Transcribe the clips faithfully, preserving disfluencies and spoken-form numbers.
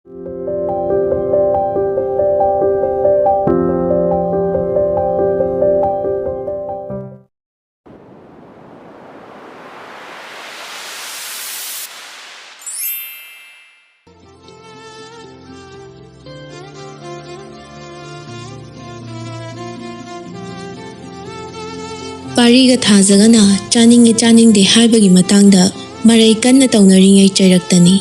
ꯄꯥꯔꯤꯒ ꯊꯥꯖꯒꯅ ꯆꯥꯅꯤꯡꯉꯤ ꯆꯥꯅꯤꯡꯗꯦ ꯍꯥꯏꯕꯒꯤ ꯃꯇꯥꯡꯗ ꯃꯔꯩ ꯀꯟꯅ ꯇꯧꯅꯔꯤꯉꯩ ꯆꯩꯔꯛꯇꯅꯤ꯫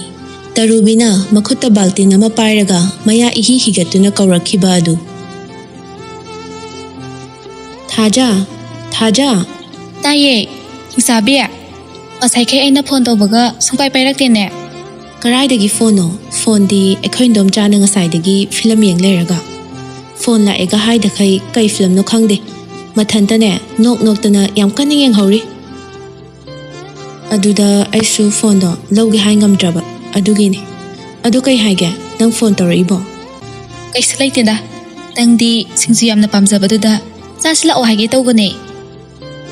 ꯇꯔꯨꯕꯤꯅ ꯃꯈꯨꯠꯇ ꯕꯥꯜꯇꯤꯟ ꯑꯃ ꯄꯥꯏꯔꯒ ꯃꯌꯥ ꯏꯍꯤ ꯍꯤꯒꯠꯇꯨꯅ ꯀꯧꯔꯛꯈꯤꯕ ꯑꯗꯨ꯫ "ꯊꯥꯖ, ꯊꯥꯖ!" "ꯇꯥꯏꯌꯦ, ꯍꯤꯡꯆꯥꯕꯤ꯫ ꯉꯁꯥꯏꯈꯩ ꯑꯩꯅ ꯐꯣꯟ ꯇꯧꯕꯒ ꯁꯨꯡꯄꯥꯏ ꯄꯥꯏꯔꯛꯇꯦꯅꯦ꯫" "ꯀꯔꯥꯏꯗꯒꯤ ꯐꯣꯟꯅꯣ? ꯐꯣꯟꯗꯤ ꯑꯩꯈꯣꯏ ꯏꯟꯗꯣꯝꯆꯥꯅ ꯉꯁꯥꯏꯗꯒꯤ ꯐꯤꯂꯝ ꯌꯦꯡ ꯂꯩꯔꯒ꯫ ꯐꯣꯟ ꯂꯥꯛꯑꯦꯒ ꯍꯥꯏꯗꯈꯩ ꯀꯩ ꯐꯤꯂꯝꯅꯣ ꯈꯪꯗꯦ꯫ ꯃꯊꯟꯇꯅꯦ ꯅꯣꯛ ꯅꯣꯛꯇꯅ ꯌꯥꯝ ꯀꯟꯅ ꯌꯦꯡꯍꯧꯔꯤ꯫ ꯑꯗꯨꯗ ꯑꯩꯁꯨ ꯐꯣꯟꯗꯣ ꯂꯧꯒꯦ ꯍꯥꯏ ꯉꯝꯗ꯭ꯔꯕ, ꯑꯗꯨꯒꯤꯅꯤ꯫ ꯑꯗꯨ ꯀꯩ ꯍꯥꯏꯒꯦ, ꯅꯪ ꯐꯣꯟ ꯇꯧꯔꯛꯏꯕꯣ?" "ꯀꯩꯁꯨ ꯂꯩꯇꯦꯗ꯫ ꯅꯪꯗꯤ ꯁꯤꯡꯖꯨ ꯌꯥꯝꯅ ꯄꯥꯝꯖꯕꯗꯨꯗ ꯆꯥꯁꯤꯜꯂꯛꯑꯣ ꯍꯥꯏꯒꯦ ꯇꯧꯕꯅꯦ꯫"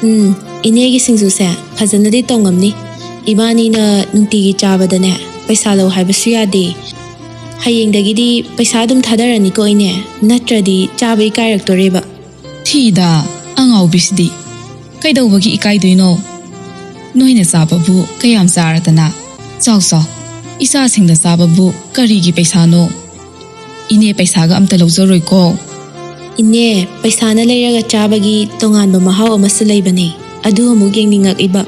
"ꯎꯝ, ꯏꯅꯦꯒꯤ ꯁꯤꯡꯖꯨꯁꯦ ꯐꯖꯅꯗꯤ ꯇꯧꯉꯝꯅꯤ꯫ ꯏꯕꯥꯅꯤꯅ ꯅꯨꯡꯇꯤꯒꯤ ꯆꯥꯕꯗꯅꯦ ꯄꯩꯁꯥ ꯂꯧ ꯍꯥꯏꯕꯁꯨ ꯌꯥꯗꯦ꯫ ꯍꯌꯦꯡꯗꯒꯤꯗꯤ ꯄꯩꯁꯥ ꯑꯗꯨꯝ ꯊꯥꯗꯔꯅꯤꯀꯣ ꯏꯅꯦ, ꯅꯠꯇ꯭ꯔꯗꯤ ꯆꯥꯕ ꯏꯀꯥꯏꯔꯛꯇꯣꯔꯦꯕ꯫" "ꯊꯤꯗ, ꯑꯉꯥꯎꯕꯤꯁꯤꯗꯤ꯫ ꯀꯩꯗꯧꯕꯒꯤ ꯏꯀꯥꯏꯗꯣꯏꯅꯣ? ꯅꯣꯏꯅ ꯆꯥꯕꯕꯨ ꯀꯌꯥꯝ ꯆꯥꯔꯗꯅ? ꯆꯥꯎ ꯆꯥꯎ, ꯏꯆꯥꯁꯤꯡꯅ ꯆꯥꯕꯕꯨ ꯀꯔꯤꯒꯤ ꯄꯩꯁꯥꯅꯣ? ꯏꯅꯦ ꯄꯩꯁꯥꯒ ꯑꯝꯇ ꯂꯧꯖꯔꯣꯏꯀꯣ꯫" "ꯏꯅꯦ, ꯄꯩꯁꯥꯅ ꯂꯩꯔꯒ ꯆꯥꯕꯒꯤ ꯇꯣꯉꯥꯟꯕ ꯃꯍꯥꯎ ꯑꯃꯁꯨ ꯂꯩꯕꯅꯦ, ꯑꯗꯨ ꯑꯃꯨꯛ ꯌꯦꯡꯅꯤꯡꯉꯛꯏꯕ꯫"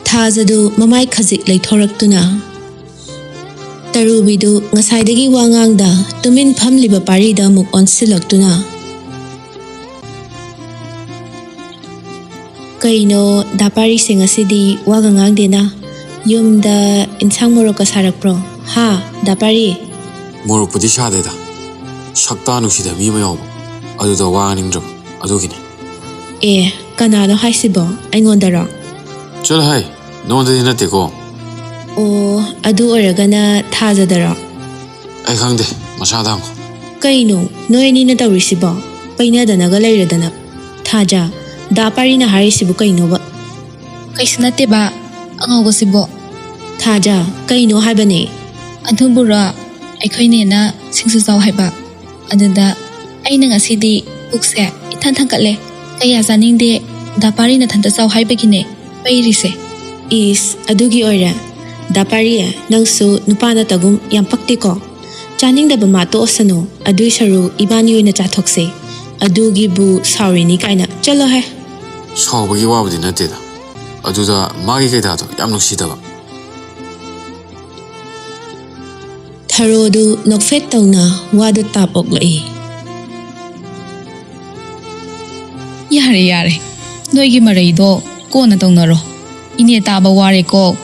ꯊꯥꯖꯗꯨ ꯃꯃꯥꯏ ꯈꯖꯤꯛ ꯂꯩꯊꯣꯔꯛꯇꯨꯅ ꯇꯔꯨꯕꯤꯗꯨ ꯉꯁꯥꯏꯗꯒꯤ ꯋꯥ ꯉꯥꯡꯗ ꯇꯨꯃꯤꯟ ꯐꯝꯂꯤꯕ ꯄꯥꯔꯤꯗ ꯑꯃꯨꯛ ꯑꯣꯟꯁꯤꯜꯂꯛꯇꯨꯅ, "ꯀꯩꯅꯣ, ꯗꯥ ꯄꯥꯔꯤꯁꯦ ꯉꯁꯤꯗꯤ ꯋꯥꯒ ꯉꯥꯡꯗꯦꯅ? ꯌꯨꯝꯗ ꯏꯟꯁꯥꯡ ꯃꯣꯔꯣꯛꯀ ꯁꯥꯔꯛꯄ꯭ꯔꯣ? ꯍꯥ, ꯗꯥ ꯄꯥꯔꯤ?" "ꯃꯣꯔꯣꯛꯄꯨꯗꯤ ꯁꯥꯗꯦꯗ, ꯁꯛꯇꯥ ꯅꯨꯡꯁꯤꯗꯕ ꯃꯤ ꯑꯃ ꯌꯥꯎꯕ, ꯑꯗꯨꯗ ꯋꯥ ꯉꯥꯡꯅꯤꯡꯗ꯭ꯔꯕ, ꯑꯗꯨꯒꯤꯅꯦ꯫" "ꯑꯦ, ꯀꯅꯥꯅꯣ ꯍꯥꯏꯁꯤꯕꯣ? ꯑꯩꯉꯣꯟꯗꯔꯣ?" "ꯆꯠꯂꯣ ꯍꯥꯏ, ꯅꯉꯣꯟꯗꯗꯤ ꯅꯠꯇꯦꯀꯣ꯫" "ꯑꯣ, ꯑꯗꯨ ꯑꯣꯏꯔꯒꯅ ꯊꯥꯖꯗꯔꯣ?" "ꯑꯩ ꯈꯪꯗꯦ, ꯃꯁꯥꯗ ꯍꯪꯉꯣ꯫" "ꯀꯩꯅꯣ ꯅꯣꯏ ꯑꯅꯤꯅ ꯇꯧꯔꯤꯁꯤꯕꯣ? ꯄꯩꯅꯗꯅꯒ ꯂꯩꯔꯗꯅ꯫ ꯊꯥꯖ, ꯗꯥ ꯄꯥꯔꯤꯅ ꯍꯥꯏꯔꯤꯁꯤꯕꯨ ꯀꯩꯅꯣꯕ?" "ꯀꯩꯁꯨ ꯅꯠꯇꯦꯕ, ꯑꯉꯧꯕꯁꯤꯕꯣ꯫" ꯊꯥꯖ, ꯀꯩꯅꯣ ꯍꯥꯏꯕꯅꯦ? ꯑꯗꯨꯕꯨꯔꯣ, ꯑꯩꯈꯣꯏ ꯅꯦꯅ ꯁꯤꯡꯖꯨ ꯆꯥꯎ ꯍꯥꯏꯕ꯫ ꯑꯗꯨꯗ ꯑꯩꯅ ꯉꯁꯤꯗꯤ ꯄꯨꯛꯁꯦ ꯏꯊꯟ ꯊꯟꯀꯠꯂꯦ, ꯀꯌꯥ ꯆꯥꯅꯤꯡꯗꯦ, ꯗꯥ ꯄꯥꯔꯤ ꯅꯊꯟꯇ ꯆꯥꯎ ꯍꯥꯏꯕꯒꯤꯅꯦ ꯄꯩꯔꯤꯁꯦ꯫ ꯏꯁ, ꯑꯗꯨꯒꯤ ꯑꯣꯏꯔꯦ? ꯗꯥ ꯄꯥꯔꯤ, ꯅꯪꯁꯨ ꯅꯨꯄꯥ ꯅꯠꯇꯒꯨꯝ ꯌꯥꯝ ꯄꯛꯇꯦꯀꯣ꯫ ꯆꯥꯅꯤꯡꯗꯕ ꯃꯥ ꯇꯣꯛꯑꯁꯅꯨ, ꯑꯗꯨꯏ ꯁꯔꯨꯛ ꯏꯕꯥꯅꯤ ꯑꯣꯏꯅ ꯆꯥꯊꯣꯛꯁꯦ꯫ ꯑꯗꯨꯒꯤꯕꯨ ꯁꯥꯎꯔꯤꯅꯤ ꯀꯥꯏꯅ, ꯆꯠꯂꯣꯍꯦ꯫ ꯁꯥꯎꯕꯒꯤ ꯋꯥꯕꯨꯗꯤ ꯅꯠꯇꯦꯗ, ꯑꯗꯨꯗ ꯃꯥꯒꯤ ꯀꯩꯗꯥꯗꯣ ꯌꯥꯝ ꯅꯨꯡꯁꯤꯗꯕ꯫ ꯊꯔꯣꯗꯨ ꯅꯣꯛꯐꯦꯠ ꯇꯧꯅ ꯋꯥꯗꯨ ꯇꯥꯞ ꯑꯣꯛꯂꯛꯏ꯫ ꯌꯥꯔꯦ, ꯌꯥꯔꯦ, ꯅꯣꯏꯒꯤ ꯃꯔꯩꯗꯣ ꯀꯣꯟꯅ ꯇꯧꯅꯔꯣ꯫ ꯏꯅꯦ ꯇꯥꯕ ꯋꯥꯔꯦꯀꯣ꯫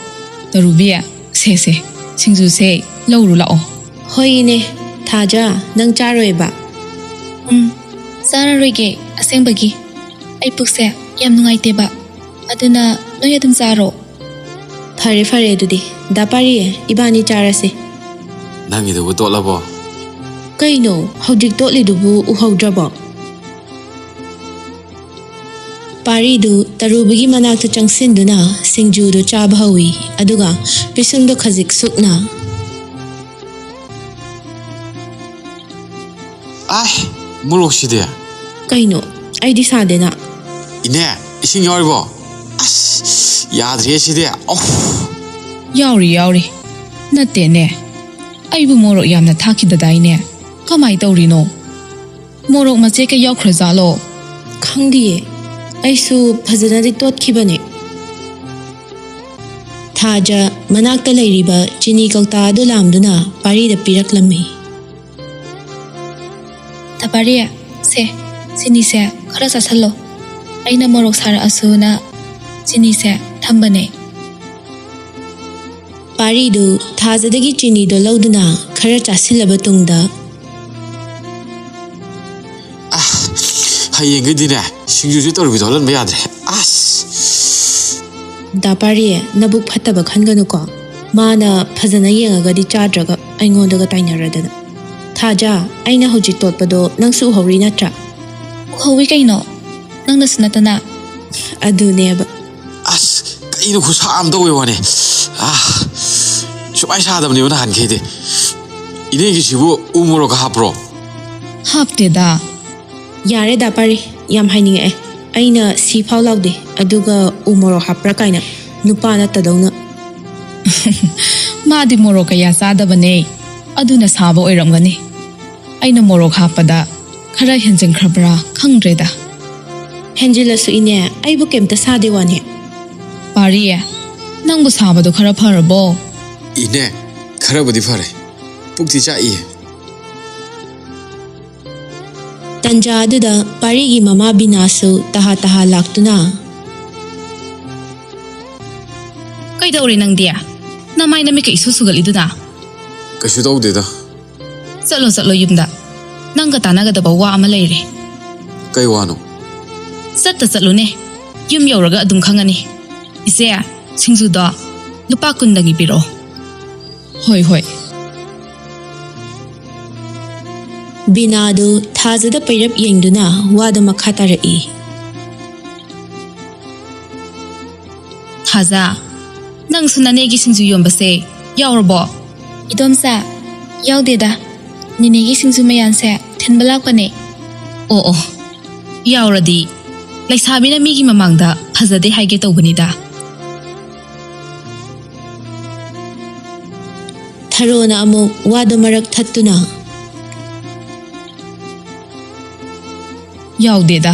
ꯇꯔꯨꯕꯤ, ꯁꯦ, ꯁꯦ, ꯁꯤꯡꯖꯨꯁꯦ ꯂꯧꯔꯨ ꯂꯥꯛꯑꯣ꯫ ꯍꯣꯏ ꯏꯅꯦ꯫ ꯊꯥꯖ, ꯅꯪ ꯆꯥꯔꯣꯏꯕ? ꯎꯝ, ꯆꯥꯔꯔꯣꯏꯒꯦ, ꯑꯁꯦꯡꯕꯒꯤ꯫ ꯑꯩ ꯄꯨꯛꯁꯦ ꯌꯥꯝ ꯅꯨꯡꯉꯥꯏꯇꯦꯕ, ꯑꯗꯨꯅ ꯅꯣꯏ ꯑꯗꯨꯝ ꯆꯥꯔꯣ꯫ ꯐꯔꯦ, ꯐꯔꯦ, ꯑꯗꯨꯗꯤ ꯗꯥ ꯄꯥꯔꯤ, ꯏꯕꯥꯅꯤ ꯆꯥꯔꯁꯦ꯫ ꯅꯪꯒꯤꯗꯨꯕꯨ ꯇꯣꯠꯂꯕꯣ? ꯀꯩꯅꯣ, ꯍꯧꯖꯤꯛ ꯇꯣꯠꯂꯤꯗꯨꯕꯨ ꯎꯍꯧꯗ꯭ꯔꯕꯣ? ꯄꯥꯔꯤꯗꯨ ꯇꯔꯨꯕꯤꯒꯤ ꯃꯅꯥꯛꯇ ꯆꯪꯁꯤꯟꯗꯨꯅ ꯁꯤꯡꯖꯨꯗꯨ ꯆꯥꯕ ꯍꯧꯏ, ꯑꯗꯨꯒ ꯄꯤꯁꯨꯝꯗꯣ ꯈꯖꯤꯛ ꯁꯨꯛꯅ꯫ ꯑꯥꯏ, ꯃꯣꯔꯣꯛꯁꯤꯗꯤ꯫ ꯀꯩꯅꯣ? ꯑꯩꯗꯤ ꯁꯥꯗꯦꯅ꯫ ꯏꯅꯦ, ꯏꯁꯤꯡ ꯌꯥꯎꯔꯤꯕꯣ? ꯑꯁ, ꯌꯥꯗ꯭ꯔꯦ ꯁꯤꯗꯤ꯫ ꯑꯣꯐ꯫ ꯌꯥꯎꯔꯤ, ꯌꯥꯎꯔꯤ꯫ ꯅꯠꯇꯦꯅꯦ, ꯑꯩꯕꯨ ꯃꯣꯔꯣꯛ ꯌꯥꯝꯅ ꯊꯥꯛꯈꯤꯗꯗꯥꯏꯅꯦ? ꯀꯃꯥꯏ ꯇꯧꯔꯤꯅꯣ? ꯃꯣꯔꯣꯛ ꯃꯆꯦꯠꯀ ꯌꯥꯎꯈ꯭ꯔꯖꯥꯠꯂꯣ? ꯈꯪꯗꯤꯌꯦ, ꯑꯩꯁꯨ ꯐꯖꯅꯗꯤ ꯇꯣꯠꯈꯤꯕꯅꯦ꯫ ꯊꯥꯖ ꯃꯅꯥꯛꯇ ꯂꯩꯔꯤꯕ ꯆꯤꯅꯤ ꯀꯧꯇꯥ ꯑꯗꯨ ꯂꯥꯝꯗꯨꯅ ꯄꯥꯔꯤꯗ ꯄꯤꯔꯛꯂꯝꯃꯤ꯫ ꯇꯄꯥꯔꯤ, ꯁꯦ, ꯆꯤꯅꯤꯁꯦ ꯈꯔ ꯆꯥꯁꯜꯂꯣ꯫ ꯑꯩꯅ ꯃꯣꯔꯣꯛ ꯁꯥꯔꯛꯑꯁꯨꯅ ꯆꯤꯅꯤꯁꯦ ꯊꯝꯕꯅꯦ꯫ ꯄꯥꯔꯤꯗꯨ ꯊꯥꯖꯗꯒꯤ ꯆꯤꯅꯤꯗꯣ ꯂꯧꯗꯨꯅ ꯈꯔ ꯆꯥꯁꯤꯜꯂꯕ ꯇꯨꯡꯗ, ꯑꯥ, ꯍꯌꯦꯡꯒꯩꯗꯤꯅꯦ, ꯁꯤꯡꯖꯨꯁꯦ ꯇꯧꯔꯨꯕꯤꯗ ꯍꯧꯍꯟꯕ ꯌꯥꯗ꯭ꯔꯦ꯫ ꯑꯁ! ꯗꯥ ꯄꯥꯔꯤ, ꯅꯕꯨꯛ ꯐꯠꯇꯕ ꯈꯟꯒꯅꯨꯀꯣ꯫ ꯃꯥꯅ ꯐꯖꯅ ꯌꯦꯡꯉꯒꯗꯤ ꯆꯥꯗ꯭ꯔꯒ ꯑꯩꯉꯣꯟꯗꯒ ꯇꯥꯏꯅꯔꯗꯅ꯫ ꯊꯥꯖ, ꯑꯩꯅ ꯍꯧꯖꯤꯛ ꯇꯣꯠꯄꯗꯣ ꯅꯪꯁꯨ ꯎꯍꯧꯔꯤ ꯅꯠꯇ꯭ꯔꯥ? ꯎꯍꯧꯋꯤ ꯀꯩꯅꯣ, ꯅꯪꯅꯁꯨ ꯅꯠꯇꯅ꯫ ꯑꯗꯨꯅꯦꯕ꯫ ꯑꯁ, ꯀꯩꯅꯣ ꯈꯨꯠꯁꯥ ꯑꯃ ꯇꯧꯋꯦ ꯋꯥꯅꯦ꯫ ꯑꯥ꯫ ꯁꯨꯃꯥꯏꯅ ꯁꯥꯗꯕꯅꯦꯕ ꯅꯍꯥꯟꯈꯩꯗꯤ꯫ ꯏꯅꯦꯒꯤꯁꯤꯕꯨ ꯎ ꯃꯣꯔꯣꯛꯀ ꯍꯥꯞꯄ꯭ꯔꯣ? ꯍꯥꯞꯇꯦꯗ꯫ ꯌꯥꯔꯦꯗ ꯄꯥꯔꯤ, ꯌꯥꯝ ꯍꯥꯏꯅꯤꯡꯉꯛꯑꯦ꯫ ꯑꯩꯅ ꯁꯤ ꯐꯥꯎ ꯂꯥꯎꯗꯦ, ꯑꯗꯨꯒ ꯎ ꯃꯣꯔꯣꯛ ꯍꯥꯞꯄ꯭ꯔꯥ ꯀꯥꯏꯅ, ꯅꯨꯄꯥ ꯅꯠꯇꯗꯧꯅ꯫ ꯃꯥꯗꯤ ꯃꯣꯔꯣꯛ ꯀꯌꯥ ꯆꯥꯗꯕꯅꯦ, ꯑꯗꯨꯅ ꯁꯥꯕ ꯑꯣꯏꯔꯝꯒꯅꯤ꯫ ꯑꯩꯅ ꯃꯣꯔꯣꯛ ꯍꯥꯞꯄꯗ ꯈꯔ ꯍꯦꯟꯖꯤꯟꯈ꯭ꯔꯕ꯭ꯔꯥ ꯈꯪꯗ꯭ꯔꯦꯗ꯫ ꯍꯦꯟꯖꯤꯜꯂꯁꯨ ꯏꯅꯦ, ꯑꯩꯕꯨ ꯀꯩꯝꯇ ꯁꯥꯗꯦ ꯋꯥꯅꯦ꯫ ꯄꯥꯔꯤ, ꯅꯪꯕꯨ ꯁꯥꯕꯗꯣ ꯈꯔ ꯐꯔꯕꯣ? ꯏꯅꯦ, ꯈꯔꯕꯨꯗꯤ ꯐꯔꯦ꯫ ꯄꯨꯛꯇꯤ ꯆꯥꯛꯏꯌꯦ꯫ ꯇꯟꯖꯥ ꯑꯗꯨꯗ ꯄꯥꯔꯤꯒꯤ ꯃꯃꯥ ꯕꯤꯅꯥꯁꯨ ꯇꯍꯥ ꯇꯍꯥ ꯂꯥꯛꯇꯨꯅ, "ꯀꯩꯗꯧꯔꯦ ꯅꯪꯗꯤ? ꯅꯃꯥꯏ ꯅꯃꯤꯠꯀ ꯏꯁꯨ ꯁꯨꯒꯠꯂꯤꯗꯨꯅ?" "ꯀꯩꯁꯨ ꯇꯧꯗꯦꯗ꯫" "ꯆꯠꯂꯣ, ꯆꯠꯂꯣ ꯌꯨꯝꯗ꯫ ꯅꯪꯒ ꯇꯥꯟꯅꯒꯗꯕ ꯋꯥ ꯑꯃ ꯂꯩꯔꯦ꯫" "ꯀꯩ ꯋꯥꯅꯣ?" "ꯆꯠꯇ ꯆꯠꯂꯨꯅꯦ꯫ ꯌꯨꯝ ꯌꯧꯔꯒ ꯑꯗꯨꯝ ꯈꯪꯉꯅꯤ꯫ ꯏꯆꯦ, ꯁꯤꯡꯖꯨꯗꯣ ꯂꯨꯄꯥ ꯀꯨꯟꯗꯪꯒꯤ ꯄꯤꯔꯛꯑꯣ꯫" "ꯍꯣꯏ, ꯍꯣꯏ꯫" ꯕꯤꯅꯥꯗꯨ ꯊꯥꯖꯗ ꯄꯩꯔꯞ ꯌꯦꯡꯗꯨꯅ ꯋꯥꯗ ꯃꯈꯥ ꯇꯥꯔꯛꯏ꯫ "ꯊꯥꯖ, ꯅꯪꯁꯨ ꯅꯅꯦꯒꯤ ꯁꯤꯡꯖꯨ ꯌꯣꯟꯕꯁꯦ ꯌꯥꯎꯔꯕꯣ?" "ꯏꯗꯣꯝꯆꯥ, ꯌꯥꯎꯗꯦꯗ꯫ ꯅꯦꯅꯦꯒꯤ ꯁꯤꯡꯖꯨ ꯃꯌꯥꯟꯁꯦ ꯊꯤꯟꯕ ꯂꯥꯛꯄꯅꯦ꯫" "ꯑꯣ, ꯑꯣ, ꯌꯥꯎꯔꯗꯤ ꯂꯩꯁꯥꯕꯤꯅ ꯃꯤꯒꯤ ꯃꯃꯥꯡꯗ ꯐꯖꯗꯦ ꯍꯥꯏꯒꯦ ꯇꯧꯕꯅꯤꯗ꯫" ꯊꯔꯣꯅ ꯑꯃꯨꯛ ꯋꯥꯗꯨ ꯃꯔꯛ ꯊꯠꯇꯨꯅ, "ꯌꯥꯎꯗꯦꯗ꯫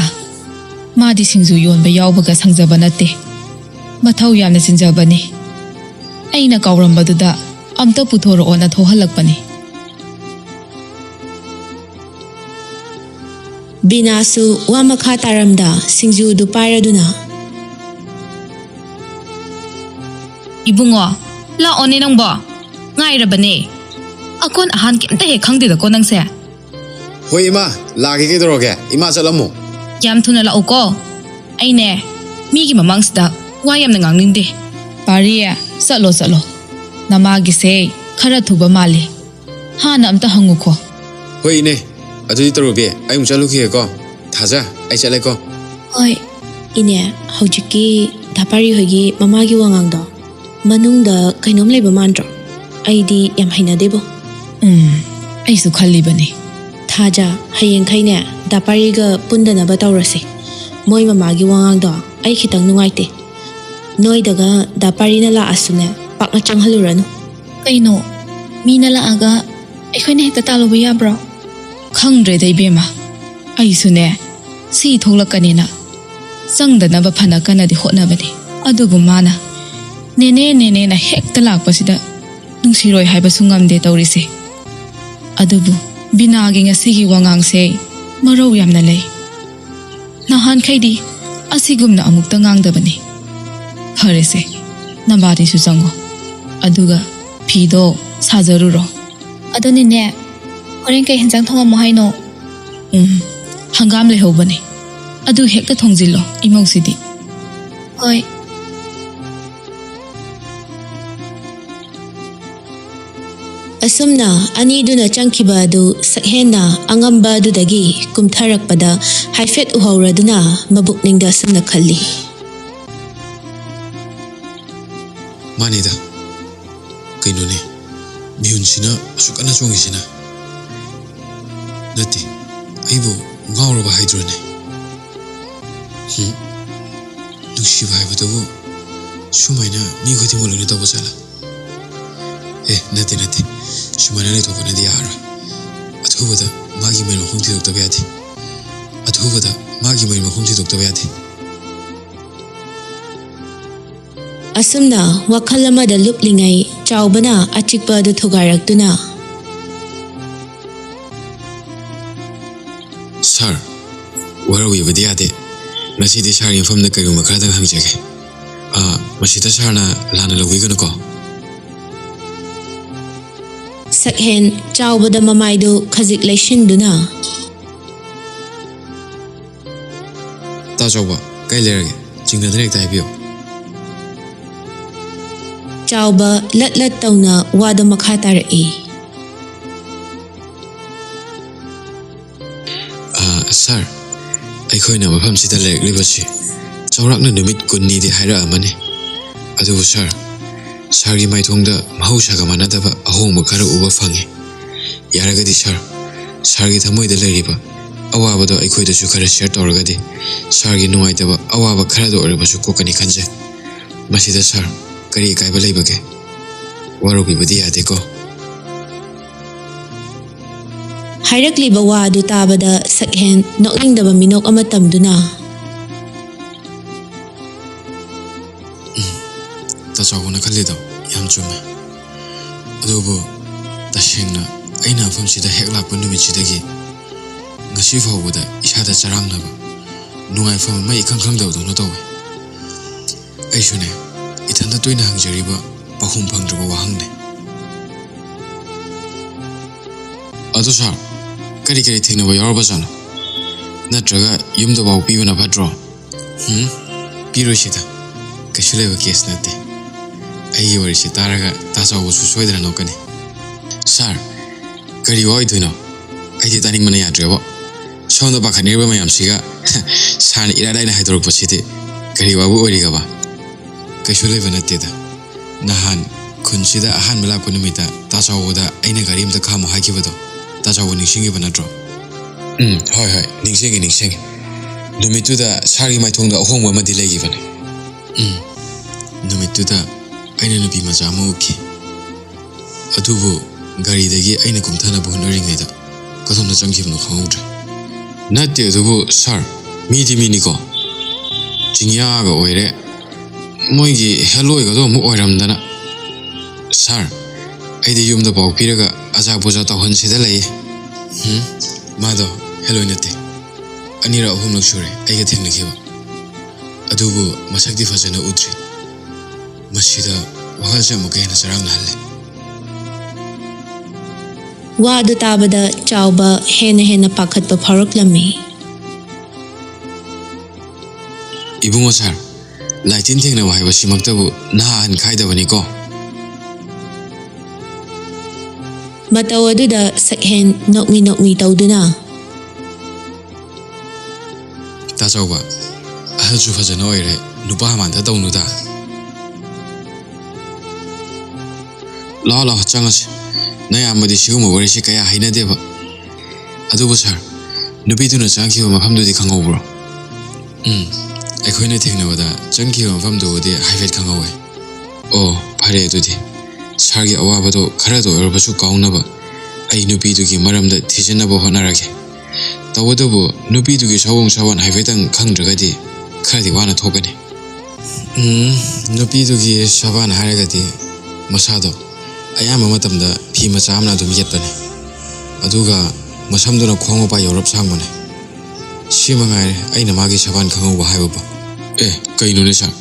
ꯃꯥꯗꯤ ꯁꯤꯡꯖꯨ ꯌꯣꯟꯕ ꯌꯥꯎꯕꯒ ꯁꯪꯖꯕ ꯅꯠꯇꯦ꯫ ꯃꯊꯧ ꯌꯥꯝꯅ ꯆꯤꯟꯖꯕꯅꯤ꯫ ꯑꯩꯅ ꯀꯥꯎꯔꯝꯕꯗꯨꯗ ꯑꯝꯇ ꯄꯨꯊꯣꯔꯛꯑꯣꯅ ꯊꯣꯛꯍꯜꯂꯛꯄꯅꯤ꯫" ꯕꯤꯅꯥꯁꯨ ꯋꯥ ꯃꯈꯥ ꯇꯥꯔꯝꯗ ꯁꯤꯡꯖꯨꯗꯨ ꯄꯥꯏꯔꯗꯨꯅ, "ꯏꯕꯨꯡꯉꯣ, ꯂꯥꯛꯑꯣꯅꯦ ꯅꯪꯕꯣ꯫ ꯉꯥꯏꯔꯕꯅꯦ꯫ ꯑꯀꯣꯟ ꯑꯍꯥꯟ ꯀꯩꯝꯇ ꯍꯦꯛ ꯈꯪꯗꯦꯗꯀꯣ ꯅꯪꯁꯦ꯫" "ꯍꯣꯏ ꯏꯃꯥ, ꯂꯥꯛꯑꯒꯦ, ꯀꯩꯗꯧꯔꯒꯦ? ꯏꯃꯥ ꯆꯠꯂꯝꯃꯣ꯫" "ꯌꯥꯝ ꯊꯨꯅ ꯂꯥꯛꯎꯀꯣ꯫ ꯑꯩꯅꯦ, ꯃꯤꯒꯤ ꯃꯃꯥꯡꯁꯤꯗ ꯋꯥ ꯌꯥꯝꯅ ꯉꯥꯡꯅꯤꯡꯗꯦ꯫" "ꯄꯥꯔꯤ, ꯆꯠꯂꯣ, ꯆꯠꯂꯣ꯫ ꯅꯃꯥꯒꯤꯁꯦ ꯈꯔ ꯊꯨꯕ ꯃꯥꯜꯂꯤ꯫ ꯍꯥꯟꯅ ꯑꯝꯇ ꯍꯪꯉꯨꯀꯣ꯫" "ꯍꯣꯏ ꯏꯅꯦ, ꯑꯗꯨꯗꯤ ꯇꯧꯔꯨꯕꯤ, ꯑꯩ ꯑꯃꯨꯛ ꯆꯠꯂꯨꯈꯤꯒꯦꯀꯣ꯫ ꯊꯥꯖ, ꯑꯩ ꯆꯠꯂꯦꯀꯣ꯫" "ꯍꯣꯏ ꯏꯅꯦ, ꯍꯧꯖꯤꯛꯀꯤ ꯗꯥ ꯄꯥꯔꯤ ꯍꯣꯏꯒꯤ ꯃꯃꯥꯒꯤ ꯋꯥꯉꯥꯡꯗꯣ ꯃꯅꯨꯡꯗ ꯀꯩꯅꯣꯝ ꯂꯩꯕ ꯃꯥꯟꯗ꯭ꯔꯣ?" ꯑꯩꯗꯤ ꯌꯥꯝ ꯍꯩꯅꯗꯦꯕꯣ꯫ ꯎꯝ, ꯑꯩꯁꯨ ꯈꯜꯂꯤꯕꯅꯤ꯫ ꯊꯥꯖ, ꯍꯌꯦꯡꯈꯩꯅꯦ ꯗꯥ ꯄꯥꯔꯤꯒ ꯄꯨꯟꯗꯅꯕ ꯇꯧꯔꯁꯦ꯫ ꯃꯣꯏ ꯃꯃꯥꯒꯤ ꯋꯥꯉꯥꯡꯗꯣ ꯑꯩ ꯈꯤꯇꯪ ꯅꯨꯡꯉꯥꯏꯇꯦ꯫ ꯅꯣꯏꯗꯒ ꯗꯥ ꯄꯥꯔꯤꯅ ꯂꯥꯛꯑꯁꯨꯅꯦ, ꯄꯥꯛꯅ ꯆꯪꯍꯜꯂꯨꯔꯅꯨ꯫ ꯀꯩꯅꯣ, ꯃꯤꯅ ꯂꯥꯛꯑꯒ ꯑꯩꯈꯣꯏꯅ ꯍꯦꯛꯇ ꯇꯥꯜꯂꯨꯕ ꯌꯥꯕ꯭ꯔꯣ? ꯈꯪꯗ꯭ꯔꯦꯗ ꯏꯕꯦꯝꯃ, ꯑꯩꯁꯨꯅꯦ ꯁꯤ ꯊꯣꯛꯂꯛꯀꯅꯤꯅ ꯆꯪꯗꯅꯕ ꯐꯅ ꯀꯟꯅꯗꯤ ꯍꯣꯠꯅꯕꯅꯤ꯫ ꯑꯗꯨꯕꯨ ꯃꯥꯅ "ꯅꯦꯅꯦ, ꯅꯦꯅꯦꯅ" ꯍꯦꯛꯇ ꯂꯥꯛꯄꯁꯤꯗ ꯅꯨꯡꯁꯤꯔꯣꯏ ꯍꯥꯏꯕꯁꯨ ꯉꯝꯗꯦ ꯇꯧꯔꯤꯁꯦ꯫ ꯑꯗꯨꯕꯨ ꯕꯤꯅꯥꯒꯤ ꯉꯁꯤꯒꯤ ꯋꯥꯉꯥꯡꯁꯦ ꯃꯔꯧ ꯌꯥꯝꯅ ꯂꯩ꯫ ꯅꯍꯥꯟꯈꯩꯗꯤ ꯑꯁꯤꯒꯨꯝꯅ ꯑꯃꯨꯛꯇ ꯉꯥꯡꯗꯕꯅꯤ꯫ ꯐꯔꯦꯁꯦ, ꯅꯕꯥꯅꯤꯁꯨ ꯆꯪꯉꯣ꯫ ꯑꯗꯨꯒ ꯐꯤꯗꯣ ꯁꯥꯖꯔꯨꯔꯣ꯫ ꯑꯗꯨꯅꯤꯅꯦ, ꯍꯣꯔꯦꯟ ꯀꯩ ꯍꯦꯟꯖꯥꯡ ꯊꯣꯡꯉꯝꯃꯣ ꯍꯥꯏꯅꯣ? ꯎꯝ, ꯍꯪꯒꯥꯝ ꯂꯩꯍꯧꯕꯅꯦ꯫ ꯑꯗꯨ ꯍꯦꯛꯇ ꯊꯣꯡꯖꯤꯜꯂꯣ, ꯏꯃꯧꯁꯤꯗꯤ꯫ ꯍꯣꯏ꯫ ꯑꯁꯨꯝꯅ ꯑꯅꯤꯗꯨꯅ ꯆꯪꯈꯤꯕ ꯑꯗꯨ ꯁꯛꯍꯦꯟꯅ ꯑꯉꯝꯕ ꯑꯗꯨꯗꯒꯤ ꯀꯨꯝꯊꯔꯛꯄꯗ ꯍꯥꯏꯐꯦꯠ ꯎꯍꯧꯔꯗꯨꯅ ꯃꯕꯨꯛꯅꯤꯡꯗ ꯑꯁꯨꯝꯅ ꯈꯜꯂꯤ꯫ ꯃꯥꯅꯤꯗ꯫ ꯀꯩꯅꯣꯅꯦ, ꯃꯤꯍꯨꯟꯁꯤꯅ ꯑꯁꯨꯛ ꯀꯟꯅ ꯆꯣꯡꯉꯤꯁꯤꯅ? ꯅꯠꯇꯦ, ꯑꯩꯕꯨ ꯉꯥꯎꯔꯕ ꯍꯥꯏꯗ꯭ꯔꯣꯅꯦ? ꯍꯨꯝ, ꯅꯨꯡꯁꯤꯕ ꯍꯥꯏꯕꯗꯨꯕꯨ ꯁꯨꯃꯥꯏꯅ ꯃꯤ ꯈꯨꯗꯤꯡꯃꯛ ꯂꯣꯏꯅ ꯇꯧꯕ ꯖꯥꯠꯂꯥ? ꯑꯦ, ꯅꯠꯇꯦ, ꯅꯠꯇꯦ, ꯁꯨꯃꯥꯏꯅ ꯂꯩꯊꯣꯛꯄꯅꯗꯤ ꯌꯥꯔꯔꯣꯏ꯫ ꯑꯊꯨꯕꯗ ꯃꯥꯒꯤ ꯃꯔꯤ ꯃꯈꯣꯡ ꯊꯤꯗꯣꯛꯇꯕ ꯌꯥꯗꯦ꯫ ꯑꯊꯨꯕꯗ ꯃꯥꯒꯤ ꯃꯔꯤ ꯃꯈꯣꯡ ꯊꯤꯗꯣꯛꯇꯕ ꯌꯥꯗꯦ꯫ ꯑꯁꯨꯝꯅ ꯋꯥꯈꯜ ꯑꯃꯗ ꯂꯨꯞꯂꯤꯉꯩ ꯆꯥꯎꯕꯅ ꯑꯆꯤꯛꯄ ꯑꯗꯨ ꯊꯨꯒꯥꯏꯔꯛꯇꯨꯅ, "ꯁꯥꯔ, ꯋꯥꯔꯧꯕꯤꯕꯗꯤ ꯌꯥꯗꯦ꯫ ꯉꯁꯤꯗꯤ ꯁꯥꯔꯒꯤ ꯃꯐꯝꯗ ꯀꯔꯤꯒꯨꯝꯕ ꯈꯔꯗꯪ ꯍꯪꯖꯒꯦ꯫ ꯑꯥ, ꯃꯁꯤꯗ ꯁꯥꯔꯅ ꯂꯥꯟꯅ ꯂꯧꯕꯤꯒꯅꯨꯀꯣ꯫" ꯁꯛꯍꯦꯟ ꯆꯥꯎꯕꯗ ꯃꯃꯥꯏꯗꯨ ꯈꯖꯤꯛ ꯂꯩꯁꯤꯟꯗꯨꯅ, "ꯇꯥ ꯆꯥꯎꯕ, ꯀꯩ ꯂꯩꯔꯒꯦ? ꯆꯤꯡꯅꯗꯅ ꯍꯦꯛꯇ ꯍꯥꯏꯕꯤꯌꯨ꯫" ꯆꯥꯎꯕ ꯂꯠ ꯂꯠ ꯇꯧꯅ ꯋꯥꯗꯨ ꯃꯈꯥ ꯇꯥꯔꯛꯏ꯫ "ꯑꯥ, ꯁꯥꯔ, ꯑꯩꯈꯣꯏꯅ ꯃꯐꯝꯁꯤꯗ ꯂꯩꯔꯛꯂꯤꯕꯁꯤ ꯆꯥꯎꯔꯥꯛꯅ ꯅꯨꯃꯤꯠ ꯀꯨꯟꯅꯤꯗꯤ ꯍꯥꯏꯔꯛꯑꯃꯅꯤ꯫ ꯑꯗꯨꯕꯨ ꯁꯥꯔ, ꯁꯥꯔꯒꯤ ꯃꯥꯏꯊꯣꯡꯗ ꯃꯍꯧꯁꯥꯒ ꯃꯥꯟꯅꯗꯕ ꯑꯍꯣꯡꯕ ꯈꯔ ꯎꯕ ꯐꯪꯉꯤ꯫ ꯌꯥꯔꯒꯗꯤ ꯁꯥꯔ, ꯁꯥꯔꯒꯤ ꯊꯃꯣꯏꯗ ꯂꯩꯔꯤꯕ ꯑꯋꯥꯕꯗꯣ ꯑꯩꯈꯣꯏꯗꯁꯨ ꯈꯔ ꯁꯤꯌꯔ ꯇꯧꯔꯒꯗꯤ ꯁꯥꯔꯒꯤ ꯅꯨꯡꯉꯥꯏꯇꯕ ꯑꯋꯥꯕ ꯈꯔꯗ ꯑꯣꯏꯔꯕꯁꯨ ꯀꯣꯛꯀꯅꯤ ꯈꯟꯖꯩ꯫ ꯃꯁꯤꯗ ꯁꯥꯔ ꯀꯔꯤ ꯑꯀꯥꯏꯕ ꯂꯩꯕꯒꯦ? ꯋꯥꯔꯧꯕꯤꯕꯗꯤ ꯌꯥꯗꯦꯀꯣ꯫ ꯍꯥꯏꯔꯛꯂꯤꯕ ꯋꯥ ꯑꯗꯨ ꯇꯥꯕꯗ ꯁꯛꯍꯦꯟ ꯅꯣꯛꯅꯤꯡꯗꯕ ꯃꯤꯅꯣꯛ ꯑꯃ ꯇꯝꯗꯨꯅ, ꯇꯥꯆꯧꯕꯅ ꯈꯜꯂꯤꯗꯣ ꯌꯥꯝ ꯆꯨꯝꯃꯦ꯫ ꯑꯗꯨꯕꯨ ꯇꯁꯦꯡꯅ ꯑꯩꯅ ꯃꯐꯝꯁꯤꯗ ꯍꯦꯛ ꯂꯥꯛꯄ ꯅꯨꯃꯤꯠꯁꯤꯗꯒꯤ ꯉꯁꯤ ꯐꯥꯎꯕꯗ ꯏꯁꯥꯗ ꯆꯔꯥꯡꯅꯕ, ꯅꯨꯡꯉꯥꯏꯐꯝ ꯑꯃ ꯏꯈꯪ ꯈꯪꯗꯕꯗꯧꯅ ꯇꯧꯋꯦ꯫ ꯑꯩꯁꯨꯅꯦ, ꯏꯊꯟꯇ ꯇꯣꯏꯅ ꯍꯪꯖꯔꯤꯕ ꯄꯥꯎꯈꯨꯝ ꯐꯪꯗ꯭ꯔꯕ ꯋꯥꯍꯪꯅꯦ꯫ ꯑꯗꯣ ꯁꯥꯔ, ꯀꯔꯤ ꯀꯔꯤ ꯊꯦꯡꯅꯕ ꯌꯥꯎꯔꯕꯖꯥꯠꯅꯣ? ꯅꯠꯇ꯭ꯔꯒ ꯌꯨꯝꯗꯐꯥꯎ ꯄꯤꯕꯅ ꯐꯠꯇ꯭ꯔꯣ? ꯎꯝ, ꯄꯤꯔꯣꯏꯁꯤꯗ꯫ ꯀꯩꯁꯨ ꯂꯩꯕ ꯀꯦꯁ ꯅꯠꯇꯦ꯫ ꯑꯩꯒꯤ ꯋꯥꯔꯤꯁꯤ ꯇꯥꯔꯒ ꯇꯥꯆꯧꯕꯁꯨ ꯁꯣꯏꯗꯅ ꯅꯣꯛꯀꯅꯤ꯫ ꯁꯥꯔ, ꯀꯔꯤ ꯋꯥ ꯑꯣꯏꯗꯣꯏꯅꯣ? ꯑꯩꯗꯤ ꯇꯥꯅꯤꯡꯕꯅ ꯌꯥꯗ꯭ꯔꯦꯕꯣ꯫ ꯁꯣꯝꯗ ꯄꯥꯈꯠꯅꯔꯤꯕ ꯃꯌꯥꯝꯁꯤꯒ ꯁꯥꯔꯅ ꯏꯔꯥꯏ ꯂꯥꯏꯅ ꯍꯥꯏꯗꯣꯔꯛꯄꯁꯤꯗꯤ ꯀꯔꯤ ꯋꯥꯕꯨ ꯑꯣꯏꯔꯤꯒꯕ? ꯀꯩꯁꯨ ꯂꯩꯕ ꯅꯠꯇꯦꯗ꯫ ꯅꯍꯥꯟ ꯈꯨꯟꯁꯤꯗ ꯑꯍꯥꯟꯕ ꯂꯥꯛꯄ ꯅꯨꯃꯤꯠꯇ ꯇꯥꯆꯧꯕꯗ ꯑꯩꯅ ꯒꯥꯔꯤ ꯑꯝꯇ ꯈꯥꯝꯃꯣ ꯍꯥꯏꯈꯤꯕꯗꯣ ꯇꯥꯆꯧꯕ ꯅꯤꯡꯁꯤꯡꯉꯤꯕ ꯅꯠꯇ꯭ꯔꯣ? ꯎꯝ, ꯍꯣꯏ, ꯍꯣꯏ, ꯅꯤꯡꯁꯤꯡꯉꯤ, ꯅꯤꯡꯁꯤꯡꯉꯤ꯫ ꯅꯨꯃꯤꯠꯇꯨꯗ ꯁꯥꯔꯒꯤ ꯃꯥꯏꯊꯣꯡꯗ ꯑꯍꯣꯡꯕ ꯑꯃꯗꯤ ꯂꯩꯈꯤꯕꯅꯤ꯫ ꯎꯝ, ꯅꯨꯃꯤꯠꯇꯨꯗ ꯑꯩꯅ ꯅꯨꯄꯤ ꯃꯆꯥ ꯑꯃ ꯎꯈꯤ꯫ ꯑꯗꯨꯕꯨ ꯒꯥꯔꯤꯗꯒꯤ ꯑꯩꯅ ꯀꯨꯝꯊꯅꯕ ꯍꯣꯠꯅꯔꯤꯉꯩꯗ ꯀꯗꯣꯝꯗ ꯆꯪꯈꯤꯕꯅꯣ ꯈꯪꯍꯧꯗ꯭ꯔꯦ꯫ ꯅꯠꯇꯦ ꯑꯗꯨꯕꯨ ꯁꯥꯔ, ꯃꯤꯗꯤ ꯃꯤꯅꯤꯀꯣ, ꯆꯤꯡꯌꯥꯒ ꯑꯣꯏꯔꯦ, ꯃꯣꯏꯒꯤ ꯍꯦꯂꯣꯏꯒꯗꯣ ꯑꯃꯨꯛ ꯑꯣꯏꯔꯝꯗꯅ꯫ ꯁꯥꯔ, ꯑꯩꯗꯤ ꯌꯨꯝꯗ ꯄꯥꯎ ꯄꯤꯔꯒ ꯑꯖꯥ ꯄꯨꯖꯥ ꯇꯧꯍꯟꯁꯤꯗ ꯂꯩꯌꯦ꯫ ꯎꯝ, ꯃꯥꯗꯣ ꯍꯦꯂꯣꯏ ꯅꯠꯇꯦ꯫ ꯑꯅꯤꯔꯛ ꯑꯍꯨꯝꯂꯛ ꯁꯨꯔꯦ ꯑꯩꯒ ꯊꯦꯡꯅꯈꯤꯕ꯫ ꯑꯗꯨꯕꯨ ꯃꯁꯛꯇꯤ ꯐꯖꯅ ꯎꯗ꯭ꯔꯤ꯫ ꯃꯁꯤꯗ ꯋꯥꯈꯜꯁꯦ ꯑꯃꯨꯛꯀ ꯍꯦꯟꯅ ꯆꯔꯥꯡꯅꯍꯜꯂꯦ꯫ ꯋꯥꯗꯨ ꯇꯥꯕꯗ ꯆꯥꯎꯕ ꯍꯦꯟꯅ ꯍꯦꯟꯅ ꯄꯥꯈꯠꯄ ꯐꯥꯎꯔꯛꯂꯝꯃꯤ꯫ ꯏꯕꯨꯡꯉꯣ ꯁꯥꯔ, ꯂꯥꯏꯇꯤꯟ ꯊꯦꯡꯅꯕ ꯍꯥꯏꯕꯁꯤꯃꯛꯇꯕꯨ ꯅꯍꯥ ꯑꯍꯟ ꯈꯥꯏꯗꯕꯅꯤꯀꯣ꯫ ꯃꯇꯧ ꯑꯗꯨꯗ ꯁꯛꯍꯦꯟ ꯅꯣꯛꯃꯤ ꯅꯣꯛꯃꯤ ꯇꯧꯗꯨꯅ, ꯇꯥꯆꯧꯕ, ꯑꯍꯜꯁꯨ ꯐꯖꯅ ꯑꯣꯏꯔꯦ, ꯅꯨꯄꯥ ꯃꯥꯟꯗ ꯇꯧꯅꯨꯗ꯫ ꯂꯥꯛꯑꯣ, ꯂꯥꯛꯑꯣ, ꯆꯪꯉꯁꯤ꯫ ꯅꯌꯥꯝꯕꯗꯤ ꯁꯤꯒꯨꯝꯕ ꯋꯥꯔꯤꯁꯤ ꯀꯌꯥ ꯍꯩꯅꯗꯦꯕ꯫ ꯑꯗꯨꯕꯨ ꯁꯥꯔ, ꯅꯨꯄꯤꯗꯨꯅ ꯆꯪꯈꯤꯕ ꯃꯐꯝꯗꯨꯗꯤ ꯈꯪꯍꯧꯕ꯭ꯔꯣ? ꯎꯝ, ꯑꯩꯈꯣꯏꯅ ꯊꯦꯡꯅꯕꯗ ꯆꯪꯈꯤꯕ ꯃꯐꯝꯗꯨꯕꯨꯗꯤ ꯍꯥꯏꯐꯦꯠ ꯈꯪꯍꯧꯋꯦ꯫ ꯑꯣ, ꯐꯔꯦ ꯑꯗꯨꯗꯤ꯫ ꯁꯥꯔꯒꯤ ꯑꯋꯥꯕꯗꯣ ꯈꯔꯗ ꯑꯣꯏꯔꯕꯁꯨ ꯀꯥꯎꯅꯕ ꯑꯩ ꯅꯨꯄꯤꯗꯨꯒꯤ ꯃꯔꯝꯗ ꯊꯤꯖꯤꯟꯅꯕ ꯍꯣꯠꯅꯔꯒꯦ꯫ ꯇꯧꯕꯇꯕꯨ ꯅꯨꯄꯤꯗꯨꯒꯤ ꯁꯑꯣꯡ ꯁꯥꯋꯥꯟ ꯍꯥꯏꯐꯦꯠꯇꯪ ꯈꯪꯗ꯭ꯔꯒꯗꯤ ꯈꯔꯗꯤ ꯋꯥꯅ ꯊꯣꯛꯀꯅꯤ꯫ ꯎꯝ, ꯅꯨꯄꯤꯗꯨꯒꯤ ꯁꯕꯥꯟ ꯍꯥꯏꯔꯒꯗꯤ ꯃꯁꯥꯗꯣ ꯑꯌꯥꯝꯕ ꯃꯇꯝꯗ ꯐꯤ ꯃꯆꯥ ꯑꯃꯅ ꯑꯗꯨꯝ ꯌꯦꯠꯄꯅꯦ꯫ ꯑꯗꯨꯒ ꯃꯁꯝꯗꯨꯅ ꯈꯣꯡ ꯃꯄꯥ ꯌꯧꯔꯞ ꯁꯥꯡꯕꯅꯦ꯫ ꯁꯤ ꯃꯉꯥꯏꯔꯦ ꯑꯩꯅ ꯃꯥꯒꯤ ꯁꯕꯥꯟ ꯈꯪꯍꯧꯕ ꯍꯥꯏꯕꯕꯨ꯫ ꯑꯦ, ꯀꯩꯅꯣꯅꯦ ꯁꯥꯔ?